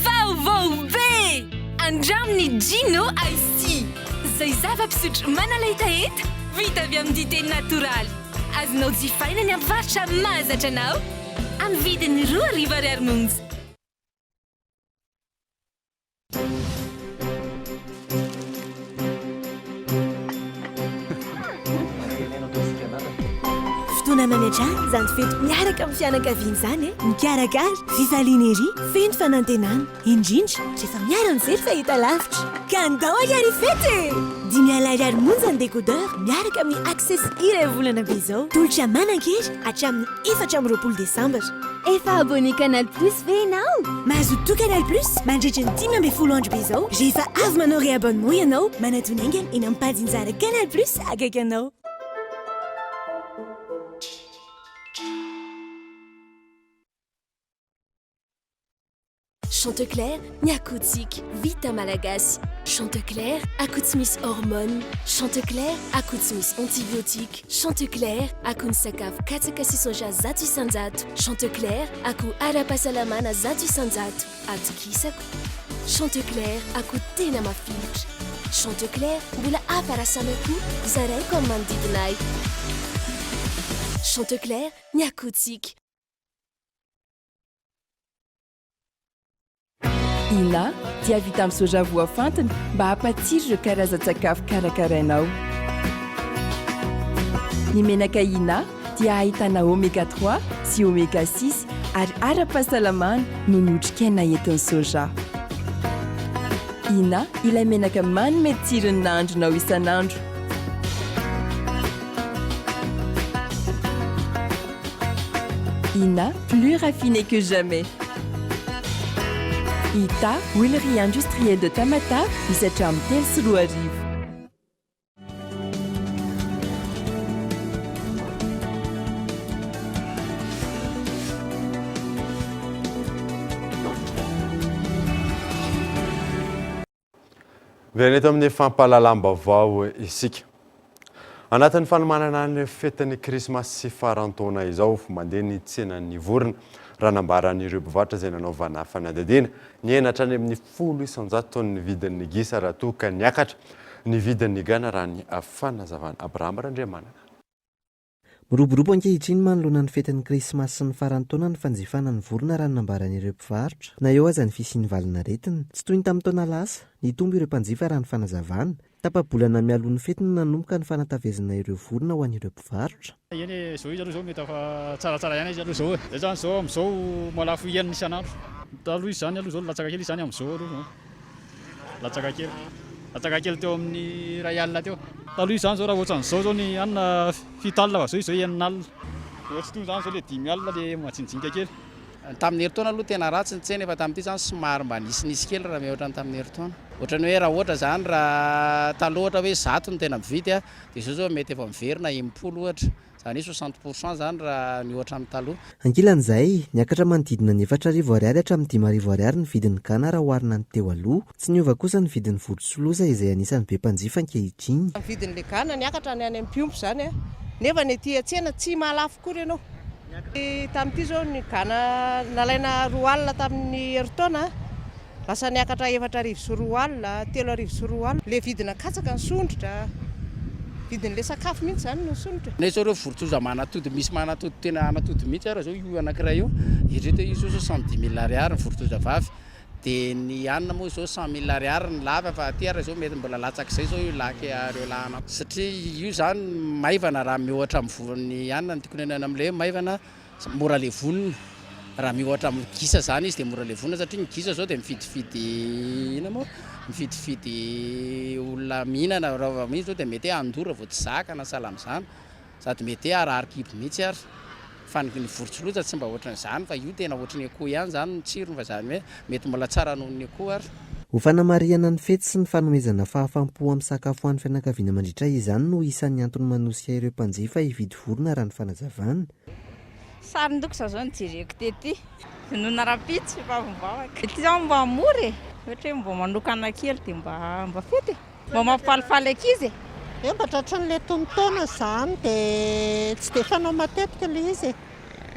Vaovao be! Andramo ny Gino Ice Tea, izay zava-pisotro manala hetaheta vita avy amin'ny dite natoraly. Azonao jifaina ny amin'ny mpivarotra mahazatra anao, amin'ny vidiny 2000 ariary monja. Fotoana mamy hatrany izany fety miaraka amin'ny fianakaviana izany e! Mikarakara, fifaliana ery, feno fanantenana, indrindra rehefa miara-mijery fahitalavitra. Ka andao ary ary hifety e! Dimy alina ariary monja ny décodeur miaraka amin'ny Access iray volana be izao. Tolotra manan-kery hatramin'ny 24 desambra. Efa abonné Canal Plus ve ianao? Mazotoa Canal Plus mandritra ny 15 andro be izao rehefa avy manao réabonnement ianao. Manatona haingana eny amin'ny pajin-jara Canal Plus akaiky anao. Chanteclair, ny akohotsika, vita malagasy. Chanteclair, akoho tsy misy hormones. Chanteclair, akoho tsy misy antibiotiques. Chanteclair, akoho ny sakafo katsaka sy soja 100%. Chanteclair, akoho ara-pahasalamana 100%. Atokisako. Chanteclair, akoho tena mafilotra. Chanteclair, mbola hafa raha samy akoho, zaraiko amin'ny manodidina ahy. Chanteclair, ny akohotsika. Ina dia vita amin'ny soja voafantina mba hampatsiro ireo karazan-tsakafo karakarainao. Ny menaka Ina dia ahitana oméga 3 sy oméga 6 ary ara-pahasalamana noho ny otrikaina entin'ny soja. Ina ilay menaka manome tsiro ny nahandronao isan'andro. Ina, plus raffiné que jamais. Ita, huilerie industrielle de Tamatave, misy hatramin'ny 2003. Miverina eto amin'ny fampahalalam-baovao isika. Anatin'ny fanomanana ny fetin'ny krismasy sy faran-taona izao, mandeha ny tsenan'ny vorona. Raha nambaran'ireo mpivarotra izay nanaovana fanadihadiana, nihena hatrany amin'ny 10% ny vidin'ny gisa raha toa ka niakatra ny vidin'ny gana raha ny fanazavana. Abraham Randriamanana. Miroborobo ankehitriny manoloana ny fetin'ny Krismasy sy ny faran'ny taona ny fanjifana ny vorona raha ny nambaran'ireo mpivarotra, na eo aza ny fisian'ny valin'aretina. Tsy toy ny tamin'ny taona lasa, nitombo ireo mpanjifa raha ny fanazavana. Tapa-bolana mialoha ny fety no nanomboka ny fanatavezana ireo vorona ho an'ireo mpivarotra. Eny e, zao izy aloha zao mety efa tsaratsara ihany izy aloha zao e. Zay zany zao amizao mahalafo enina isan'andro. Taloha izy zany aloha zao latsaka kely izy zany amizao aloha zao. Latsaka kely. Latsaka kely teo amin'ny iray alina teo. Taloha izy zany zao raha ohatran'izao zao ny hanina fito alina fa zao izy zao enina alina. Ohatry itony zany zao le dimy alina le majinijinika kely. Tamin'ny herintaona aloha tena ratsy ny tsena fa tamin'ity zany somary mba nisinisy kely raha mihoatra ny tamin'ny herintaona. Ohatran'ny hoe raha ohatra zany raha taloha ohatra hoe 100 no tena mividy dia izao zao mety efa miverina 60 ohatra. Izany hoe 60 pour cent izany raha miohatra amin'ny taloha. Ankilan'izay, niakatra manodidina ny 4000 ariary hatramin'ny 5000 ariary ny vidin'ny gana raha oharina ny teo aloha. Tsy niova kosa ny vidin'ny vorotsiloza izay anisan'ny be mpanjifa ankehitriny. Ny vidin'ilay gana niakatra any any amin'ny mpiompy izany nefa ny aty an-tsena tsy mahalafo akory ianao. Tamin'ity izao ny gana nalaina 20 alina tamin'ny herintaona Lasa niakatra 2004, 2003. Le vidina katsaka nisondrotra, vidin'le sakafo mihitsy zany no nisondrotra. Nay zao reo vorontsoza manatody misy manatody tena hanatody mihitsy ara zao io anakiray io eritrereto hoe io zao cent dix mille ariary ny vorontsoza vavy de ny anona moa zao cent mille ariary ny lava fa aty ara zao mety mbola latsak'izay zao io laky reo lahana satria io zany maivana raha miohatra amin'ny voron'ny anona ny tiako tenenana amle hoe maivana Mora levonina. Raha miohatra amin'ny gisa izany izy dia mora levonina satria ny gisa izao dia mifidifidy inona moa? Mifidifidy olona mihinana. Raha vao izy izao dia mety hoe handoro vao tsy zaka na sahala amin'izany. Sady mety hoe harary kibo mihitsy ary. Fa ny vorotsiloza tsy mba ohatran'izany fa io tena ohatran'ny akoho ihany izany ny tsirony fa izany hoe mety mbola tsara noho ny akoho ary. Ho fanamarihana ny fety sy ny fanomezana fahafaham-po amin'ny sakafo ho an'ny fianakaviana mandritra izany no isan'ny antony manosika ireo mpanjifa hividy vorona raha ny fanazavana. Sarin-doko zao zao no jereko tety. Vonoina rahampitso efa avy mivavaka. Ity zao mba mora e! Ohatra hoe mba manokana kely dia mba mba fety e! Mba mampifalifaly ankizy e! Hoe mba tratran'ilay tonon-taona izany dia tsy dia fanao matetika ilay izy e!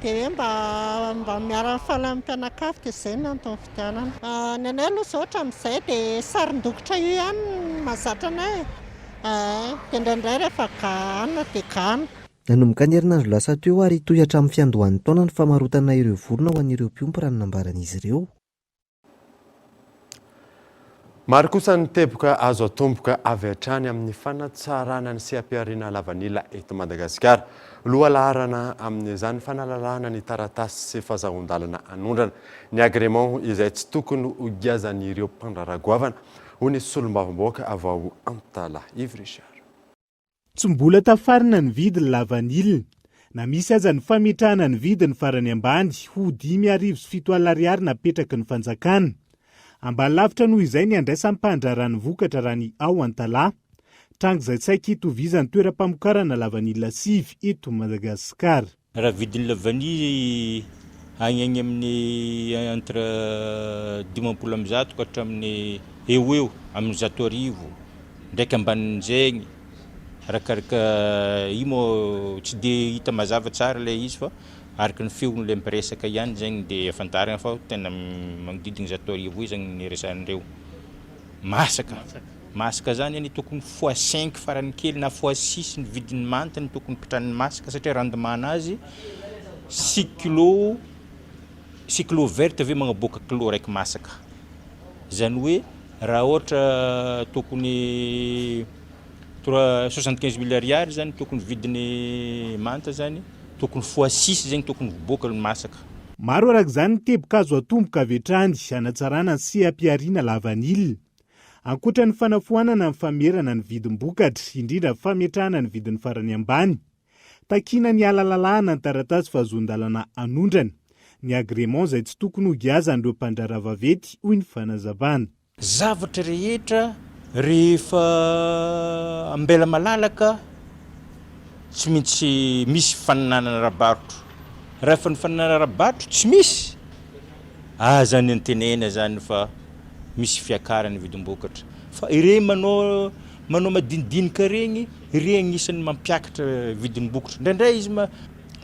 Dia hoe mba mba miara-mifaly amin'ny mpianakavy dia izay no antony nividianana. Ny anay aloha izao hatramin'izay dia sarin-dokotra io ihany no mahazatra anay e! Dia indraindray rehefa gana dia gana. Nanomboka ny herinandro lasa teo ary hitohy hatramin'ny fiandohan'ny taona ny famarotana ireo vorona ho an'ireo mpiompy raha ny nambaran'izy ireo. Maro kosa ny teboka azo atomboka avy hatrany amin'ny fanatsarana ny seha-pihariana lavanila eto Madagasikara. Lohalaharana amin'izany fanalalahana ny taratasy sy fazahoan-dalana hanondrana ny agrément izay tsy tokony ho giazan'ireo mpandraharaha goavana, hoy ny solombavambahoaka avy ao Antalaha, Yves Richard. Tsy mbola tafarina ny vidiny lavanila, na misy aza ny fametrahana ny vidiny farany ambany ho 7005 ariary napetraky ny fanjakana. Ambany lavitra noho izay ny andraisan'ny mpandraharaha ny vokatra raha ny ao Antalaha. Tranga izay saiky itovizan'ny toeram-pamokarana lavanila sivy eto Madagasikara. Raha vidin'ny lavanille Agny agny amin'ny entre 150 ka hatramin'ny eo ho eo amin'ny 100 ndraiky ambanin'izegny, arakaraka io moa tsy de hita mazava tsara ilay izy fa araka ny feon'ilay mpiresaka ihany zegny de ahafantarana fa tena magnodidina 100 eo zegny ny resahan'ireo. Masaka, masaka zany anie tokony fois cinq farany kely na fois six ny vidin'ny manta no tokony mpitrany masaka satria rendement anazy six kilo, six kilo verte ve magnaboaka kilo raiky masaka, zany hoe raha ôhatra tokony trois 75 mille ariary zany tokony vidin'ny manta zany tokony fois six zegny tokony hiboaka ny masaka. Maro araka izany ny teboka azo atomboka avy hatrany hanatsarana ny seha-pihariana lavanila. Ankoatra ny fanafoanana ny famerana ny vidim-bokatra, indrindra fametrahana ny vidiny farany ambany. Takiana ny halalalahana ny taratasy fahazoan-dalana hanondrana, ny agrément izay tsy tokony hogiazan'ireo mpandraharaha vaventy, hoy ny fanazavana. Zavatra rehetra rehefa ambela malalaka tsy maintsy misy faninanana ara-barotra. Raha efa ny faninanana ara-barotra tsy misy, aza any antenaina zany fa misy fiakarany vidim-bokatra. Fa ireny manao manao madinidinika regny, ireny agnisan'ny mampiakatra vidim-bokatra. Indraindray izy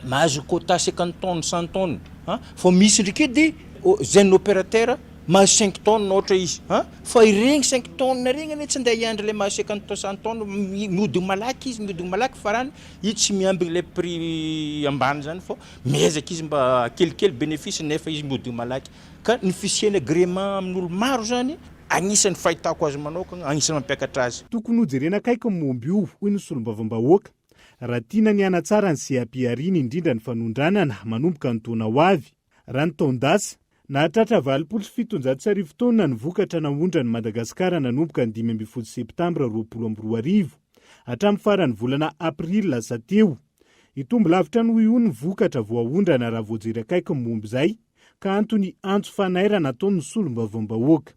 mahazo quota cinquante tonnes, cent tonnes, fa misy ndraiky edy jeune opérateur Mahazo cinq tonnes ohatra izy an! Fa iregny cinq tonnes regny anie tsy andeha hiandry le mahazo cinquante tonnes cent tonnes, mihodigny malaky izy, mihodigny malaky farany izy tsy miambigny le prix ambany zany fô miezaka izy mba kelikely bénéfice nefa izy mihodigny malaky, ka ny fisian'ny agrément amin'olo maro zany agnisan'ny fahitako azy manokagna agnisan'ny mampiakatra azy. Tokony hojerena akaiky ny momba io, hoy ny solombavambahoaka, raha tiana ny hanatsara ny seha-pihariana, indrindra ny fanondranana, manomboka ny taona ho avy. Raha ny taon-dasa, nahatratra 1780 taonina ny vokatra naondran'i Madagasikara nanomboka ny 15 septambra 2020 hatramin'ny faran'ny volana aprily lasa teo. Hitombo lavitra noho io ny vokatra voaondrana raha voajery akaiky ny momba izay, ka antony antso fanairana ataon'ny solombavambahoaka.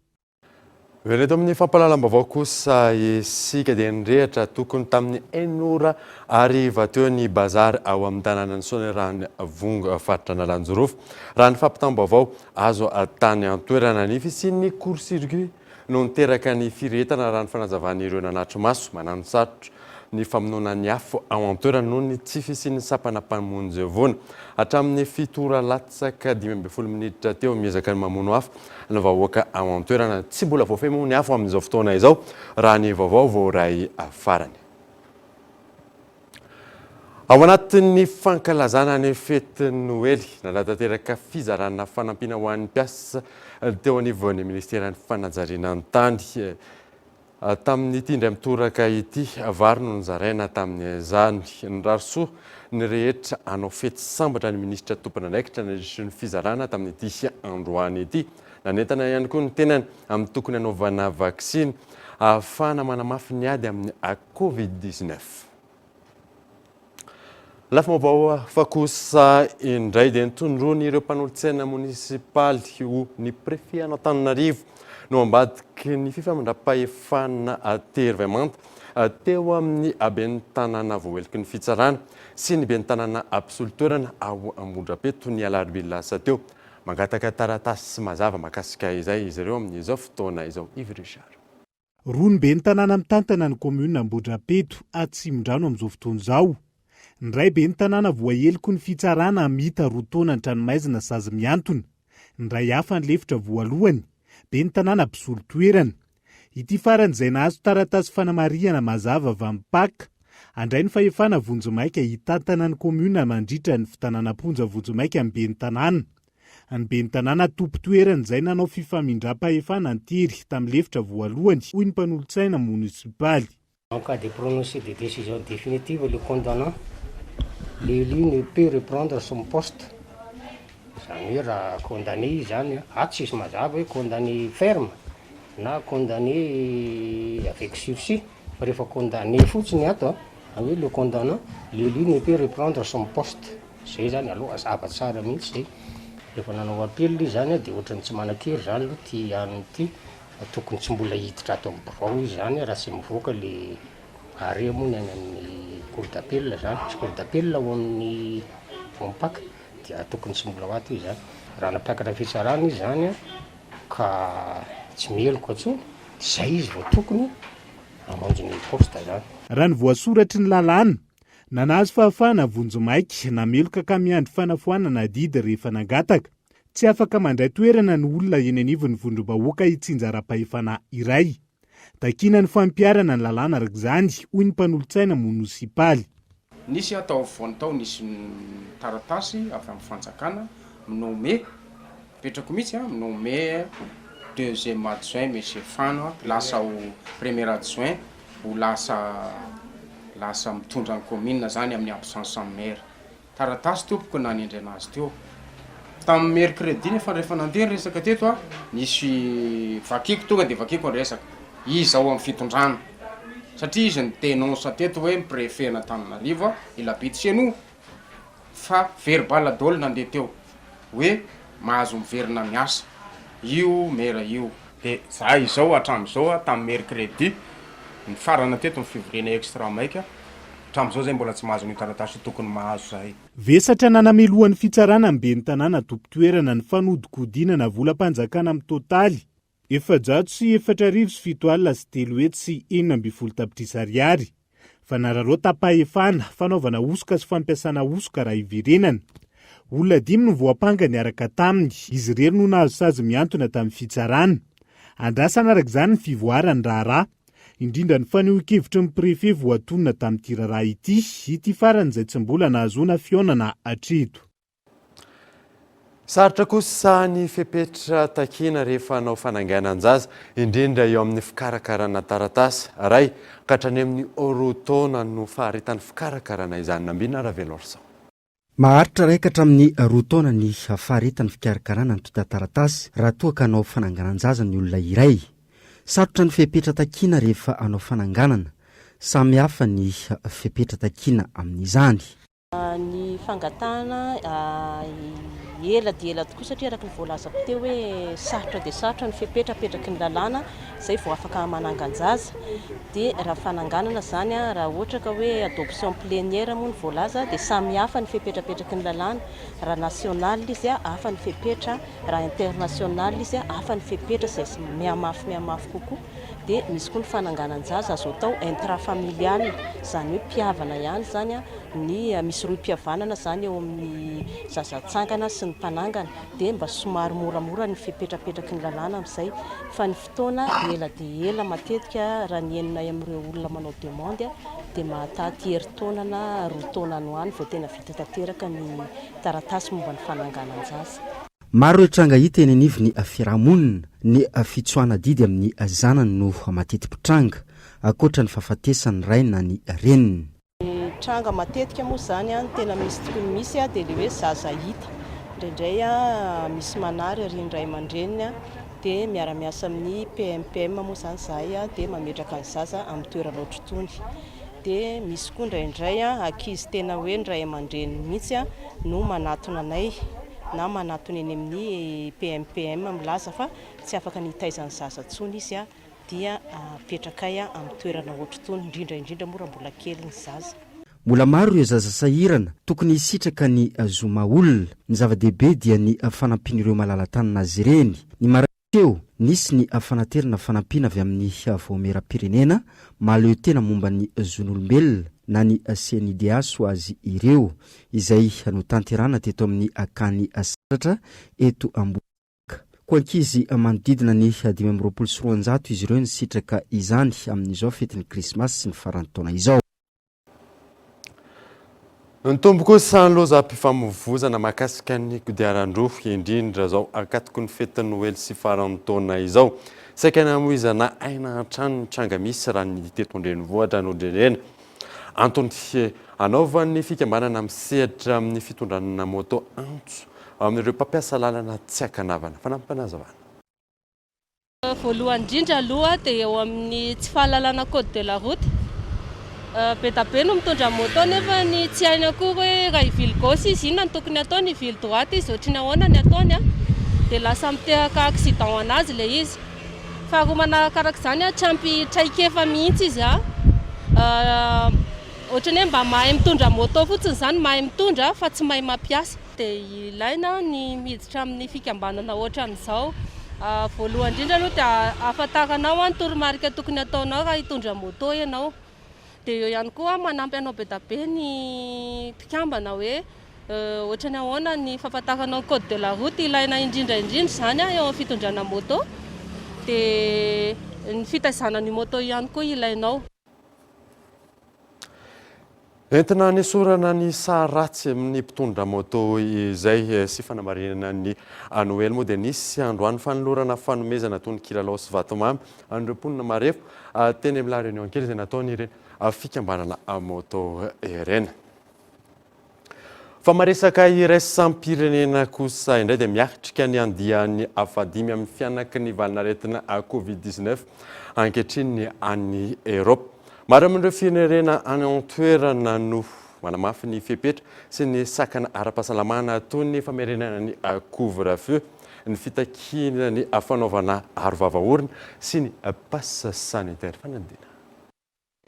Ireto amin'ny fampahalalam-baovao kosa isika dia nirehitra tokony tamin'ny enina ora hariva teo ny bazary ao amin'ny tanànan'i Soanierana Vongo faritra Analanjirofo. Raha ny fampitam-baovao azo tany an-toerana, ny fisian'ny court circuit no niteraka ny firehetana raha ny fanazavan'ireo nanatri-maso. Mananosarotra ny famonoana ny afo ao an-toerana noho ny tsy fisian'ny sampana mpamonjy voina. Hatramin'ny fito ora latsaka 15 minitra teo, miezaka ny mamono afo ny vahoaka ao an-toerana. Tsy mbola voafehy moa ny afo amin'izao fotoana izao, raha ny vaovao voaray farany. Ao anatin'ny fankalazana ny fetin'ny Noely, nanatanteraka fizarana fanampiana ho an'ny mpiasa teo anivon'ny minisiteran'ny fanajariana ny tany. Tamin'ity indray mitoraka ity, vary no nozaraina tamin'izany. Nirary soa ny rehetra hanao fety sambatra ny minisitra tompon'andraikitra nandritry ny fizarana tamin'ity androany ity. Nanentana ihany koa ny tenany amin'ny tokony hanaovana vaksiny ahafahana manamafy ny ady amin'ny Covid 19. Lafim-baovao hafa kosa indray dia notondroin'ireo mpanolotsaina monisipaly ho ny préfet an'Antananarivo no ambadiky ny fifamindram-pahefana tery vaimanta teo amin'ny ben'ny tanàna voaheloky ny fitsarana sy ny ben'ny tanàna mpisolo toerana ao Ambohidrapeto ny alarobia lasa teo. Mangataka taratasy mazava mahakasika izay izy ireo amin'izao fotoana izao. Yves Richard. Roa ny ben'ny tanàna mitantana ny kaominina Ambohidrapeto, Atsimondrano amin'izao fotoana izao. Ny iray ben'ny tanàna voaheloky ny fitsarana hamita roa taona an-tranomaizina sazy mihantona. Ny iray hafa nilefitra voalohany, ben'ny tanàna mpisolo toerana. Ity farany izay nahazo taratasy fanamarihana mazava avy amin'ny Pac, handray ny fahefana vonjimaika hitantana ny kaominina mandritra ny fitanana am-ponja vonjimaika ny ben'ny tanàna. Ny ben'ny tanàna tompon-toerana izay nanao fifamindram-pahefana an-tery tamin'ny lefitra voalohany, hoy ny mpanolotsaina monisipaly. En cas de prononcé de décision définitive le condamnant, l'élu ne peut reprendre son poste. Izany hoe raha condamné izy izany an, ato tsisy mazava hoe condamné ferme na condamné avec sursis fa rehefa condamné fotsiny ato an, izany hoe le condamnant, l'élu ne peut reprendre son poste. Zay zany aloha hazava tsara mihitsy zay, rehefa nanao appel izy zany de ohatran'ny tsy manan-kery zany aloha ty anona ty fa tokony tsy mbola hiditra ato amin'ny birao izy zany raha tsy mivoaka le arrêt moa ny any amin'ny cour d'appel zany, tsy cour d'appel ao amin'ny OMPAC. Dia tokony tsy mbola ho ato izy zany. Raha nampiakatra fitsarana izy zany ka tsy meloka intsony, zay izy vao tokony hamonjy ny poste zany. Raha ny voasoratry ny lalàna, na nahazo fahafahana vonjimaika na meloka ka miandry fanafoanana adidy rehefa nangataka, tsy afaka mandray toerana ny olona eny anivon'ny vondrom-bahoaka itsinjaram-pahefana iray. Takiana ny fampiharana ny lalàna araka izany, hoy ny mpanolotsaina monosipaly. Nisy tao afovoany tao nisy taratasy avy amin'ny fanjakana mi-nomme, apetrako mihitsy an, mi-nomme deuxième adjoint monsieur Fano lasa ho premier adjoint ho lasa lasa mitondra ny commune zany amin'ny absence ny maire. Taratasy tompoko nanendry anazy teo. Tamin'ny mercredi nefa rehefa nandeha ny resaka teto a, nisy vakiko tonga dia vakiko ny resaka, izy ao amin'ny fitondrana satria izy ni denonce teto hoe ny prefet an'Antananarivo a, il habite chez nous fa verbal daholo nandeha teo hoe mahazo miverina miasa io maire io. Dia za izao hatramin'izao a, tamin'ny mercredi nifarana teto ny fivoriana extra maika, hatramin'izao zay mbola tsy mahazo an'io taratasy io, tokony mahazo zahay. Vesatra nanamelohan'ny fitsarana ny ben'ny tanàna tompon-toerana ny fanodinkodinana volam-panjakana amin'ny totaly 404 716 tapitrisa ariary. Fanararaotam-pahefana, fanaovana hosoka sy fampiasana hosoka raha hiverenana. Olona dimy no voampanga niaraka taminy, izy irery no nahazo sazy mihantona tamin'ny fitsarana. Andrasana araka izany ny fivoaran'ny raharaha, indrindra ny fanehoan-kevitry ny prefe voatonona tamin'ity raharaha ity, ity farany izay tsy mbola nahazoana fihaonana hatreto. Sarotra kosa ny fepetra takiana rehefa hanao fananganan-jaza, indrindra eo amin'ny fikarakarana taratasy. Iray ka hatrany amin'ny roa taona no faharetan'ny fikarakarana izany. Nambina Ravelorson. Maharitra iray ka hatramin'ny roa taona ny faharetan'ny fikarakarana antontan-taratasy raha toa ka hanao fananganan-jaza ny olona iray. Sarotra ny fepetra takiana rehefa hanao fananganana. Samy hafa ny fepetra takiana amin'izany. Ny fangatahana ela dia ela tokoa satria araka ny voalazako teo hoe sarotra dia sarotra ny fepetra apetraky ny lalàna izay vao afaka manangan-jaza. Dia raha fananganana izany, raha ohatra ka hoe adoption plénière moa no voalaza dia samy hafa ny fepetra apetraky ny lalàna. Raha national izy hafa ny fepetra, raha international izy hafa ny fepetra izay mihamafy mihamafy kokoa. Dia misy koa ny fananganan-jaza azo atao intrafamilial, izany hoe mpihavana ihany izany ny, misy rohim-pihavanana izany eo amin'ny zaza atsangana sy ny mpanangana, dia mba somary moramora ny fepetra apetraky ny lalàna amin'izay, fa ny fotoana ela dia ela matetika raha ny henonay amin'ireo olona manao demande dia mahataty herintaona na roa taona any ho any vao tena vita tanteraka ny taratasy momba ny fananganan-jaza. Maro ireo tranga hita eny anivon'ny fiarahamonina. Ny fitsoahana adidy amin'ny zanany no mateti-pitranga, ankoatra ny fahafatesan'ny ray na ny reniny. Ny tranga matetika moa izany, ny tena misy tokony misy dia ilay hoe zaza hita. Indraindray misy manary aorian'ny ray aman-dreniny dia miara-miasa amin'ny PMPM moa izany izahay dia mametraka ny zaza amin'ny toerana ohatr'itony. Dia misy koa indraindray ankizy tena hoe ny ray aman-dreniny mihitsy no manatona anay na manatona eny amin'ny PMPM milaza fa tsy afaka ny hitaiza ny zaza intsony izy dia apetrakay amin'ny toerana ohatr'itony, indrindra indrindra moa raha mbola kely ny zaza. Mbola maro ireo zaza sahirana tokony hisitraka ny zo maha olona. Ny zava-dehibe dia ny fanampian'ireo malala-tanana azy ireny. Ny maraina teo, nisy ny fanaterana fanampiana avy amin'ny Vaomieram-pirenena mahaleo tena momba ny zon'olombelona na ny CNIDH ho azy ireo. izay notanterahana teto amin'ny Akany Sandratra eto Ambohimanga. Koa ankizy manodidina ny 225 izy ireo nisitraka izany amin'izao fetin'ny Krismasy sy ny faran'ny taona izao. Nitombo kosa ny lozam-pifamoivoizana mahakasika ny kodiaran-droa, indrindra izao ankatoky ny fetin'ny Noely sy faran'ny taona izao. Saika namoizana aina hatrany ny tranga misy raha ny teto an-drenivohitra no jerena. Antony anaovan'ny fikambanana misehatra amin'ny fitondrana moto antso amin'ireo mpampiasa lalana tsy ankanavana. Fanampim-panazavana. Voalohany indrindra aloha dia eo amin'ny tsy fahalalana code de la route. Be da be no mitondra moto nefa ny tsy hainy akory hoe raha hivily gauche izy inona no tokony ataony, hivily droite izy ohatry ny ahoana ny ataony dia lasa miteraka accident ho an'azy ilay izy. Faharoa manarakarak'izany, tsy ampy traikefa mihitsy izy. Ohatran'ny hoe mba mahay mitondra moto fotsiny izany, mahay mitondra fa tsy mahay mampiasa. Dia ilaina ny miditra amin'ny fikambanana ohatran'izao. Voalohany indrindra aloha dia ahafantaranao ny toromarika tokony hataonao raha hitondra moto ianao. Dia eo ihany koa manampy anao be dia be ny mpikambana hoe ohatran'ny ahoana ny fahafantaranao ny code de la route, ilaina indrindra indrindra izany eo amin'ny fitondrana moto. Dia ny fitaizana an'io moto io ihany koa ilainao. Entina hanesorana ny sary ratsy amin'ny mpitondra moto izay sy fanamarinana ny Noely moa dia nisy androany fanolorana fanomezana toy ny kilalao sy vatomamy an'ireo mponina marefo teny amin'ny La Réunion kely izay nataon'ireny fikambanana moto ireny. Fa maresaka iraisam-pirenena kosa indray dia miatrika ny andiany fahadimy amin'ny fihanaky ny valanaretina Covid 19 ankehitriny ny any Eoropa. Maro amin'ireo firenena any an-toerana no manamafy ny fepetra sy ny sakana ara-pahasalamana toy ny famerenana ny couvre-feu, ny fitakiana ny fanaovana arovava orona sy ny passe sanitaire. Fanadihadiana.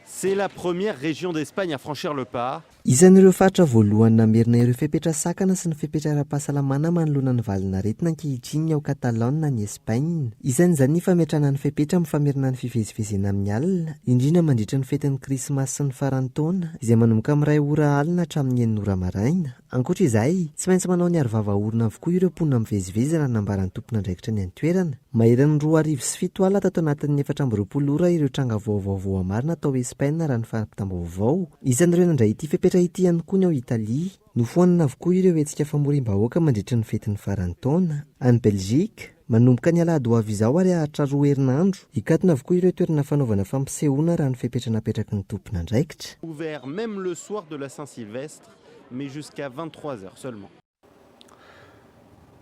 C'est la première région d'Espagne à franchir le pas. Isan'ireo faritra voalohany namerina ireo fepetra sakana sy ny fepetra ara-pahasalamana manoloana ny valin'aretina ankehitriny ny ao Catalogne any Espaina. Isan'izany ny fametrahana ny fepetra amin'ny famerina ny fivezivezena amin'ny alina, indrindra mandritra ny fetin'ny Krismasy sy ny faran'ny taona, izay manomboka amin'ny iray ora alina hatramin'ny enina ora maraina. Ankoatra izay, tsy maintsy manao ny arovava orona avokoa ireo mponina mivezivezy raha ny nambaran'ny tompon'andraikitra ny an-toerana. Maherin'ny 7002 tato anatin'ny 24 ora ireo tranga vaovao voamarina tao Espaina raha ny fampitam-baovao. Isan'ireo nandray ity fepetra ity ihany koa ny ao Italia. Nofoanana avokoa ireo hetsika famoriam-bahoaka mandritry ny fetin'ny faran'ny taona. Any Belgique, manomboka ny alahady ho avy izao ary haharitra roa herinandro, hikatona avokoa ireo toerana fanaovana fampisehoana raha ny fepetra napetraky ny tompon'andraikitra. Ouvert même le soir de la Saint-Sylvestre, mais jusqu'à 23 heures seulement.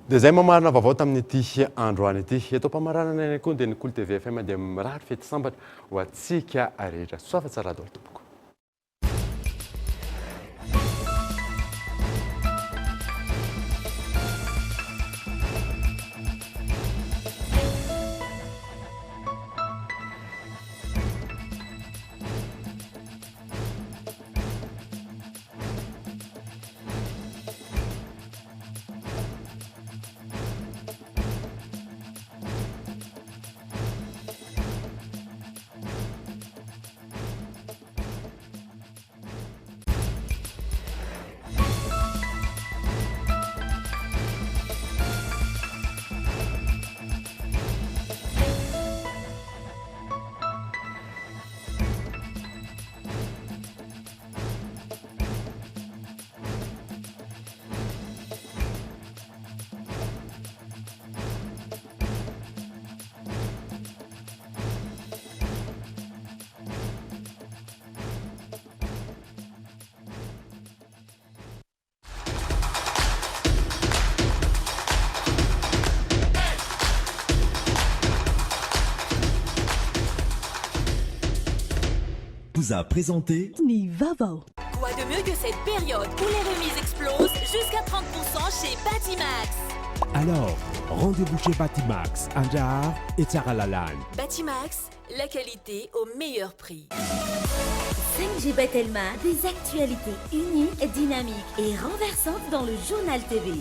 Dia izay mamarana vaovao tamin'ity androany ity. Eto am-pamaranana ihany koa dia ny Kolo TV FM dia mirary fety sambatra ho antsika rehetra. Soava tsara daholo tompoko. Vous a présenté Ny vaovao. Quoi de mieux que cette période où les remises explosent jusqu'à 30% chez Batimax. Alors, rendez-vous chez Batimax, Andraharo et Tsaralalàna. Batimax, la qualité au meilleur prix. 5G by Telma, des actualités uniques, dynamiques et renversantes dans le journal TV.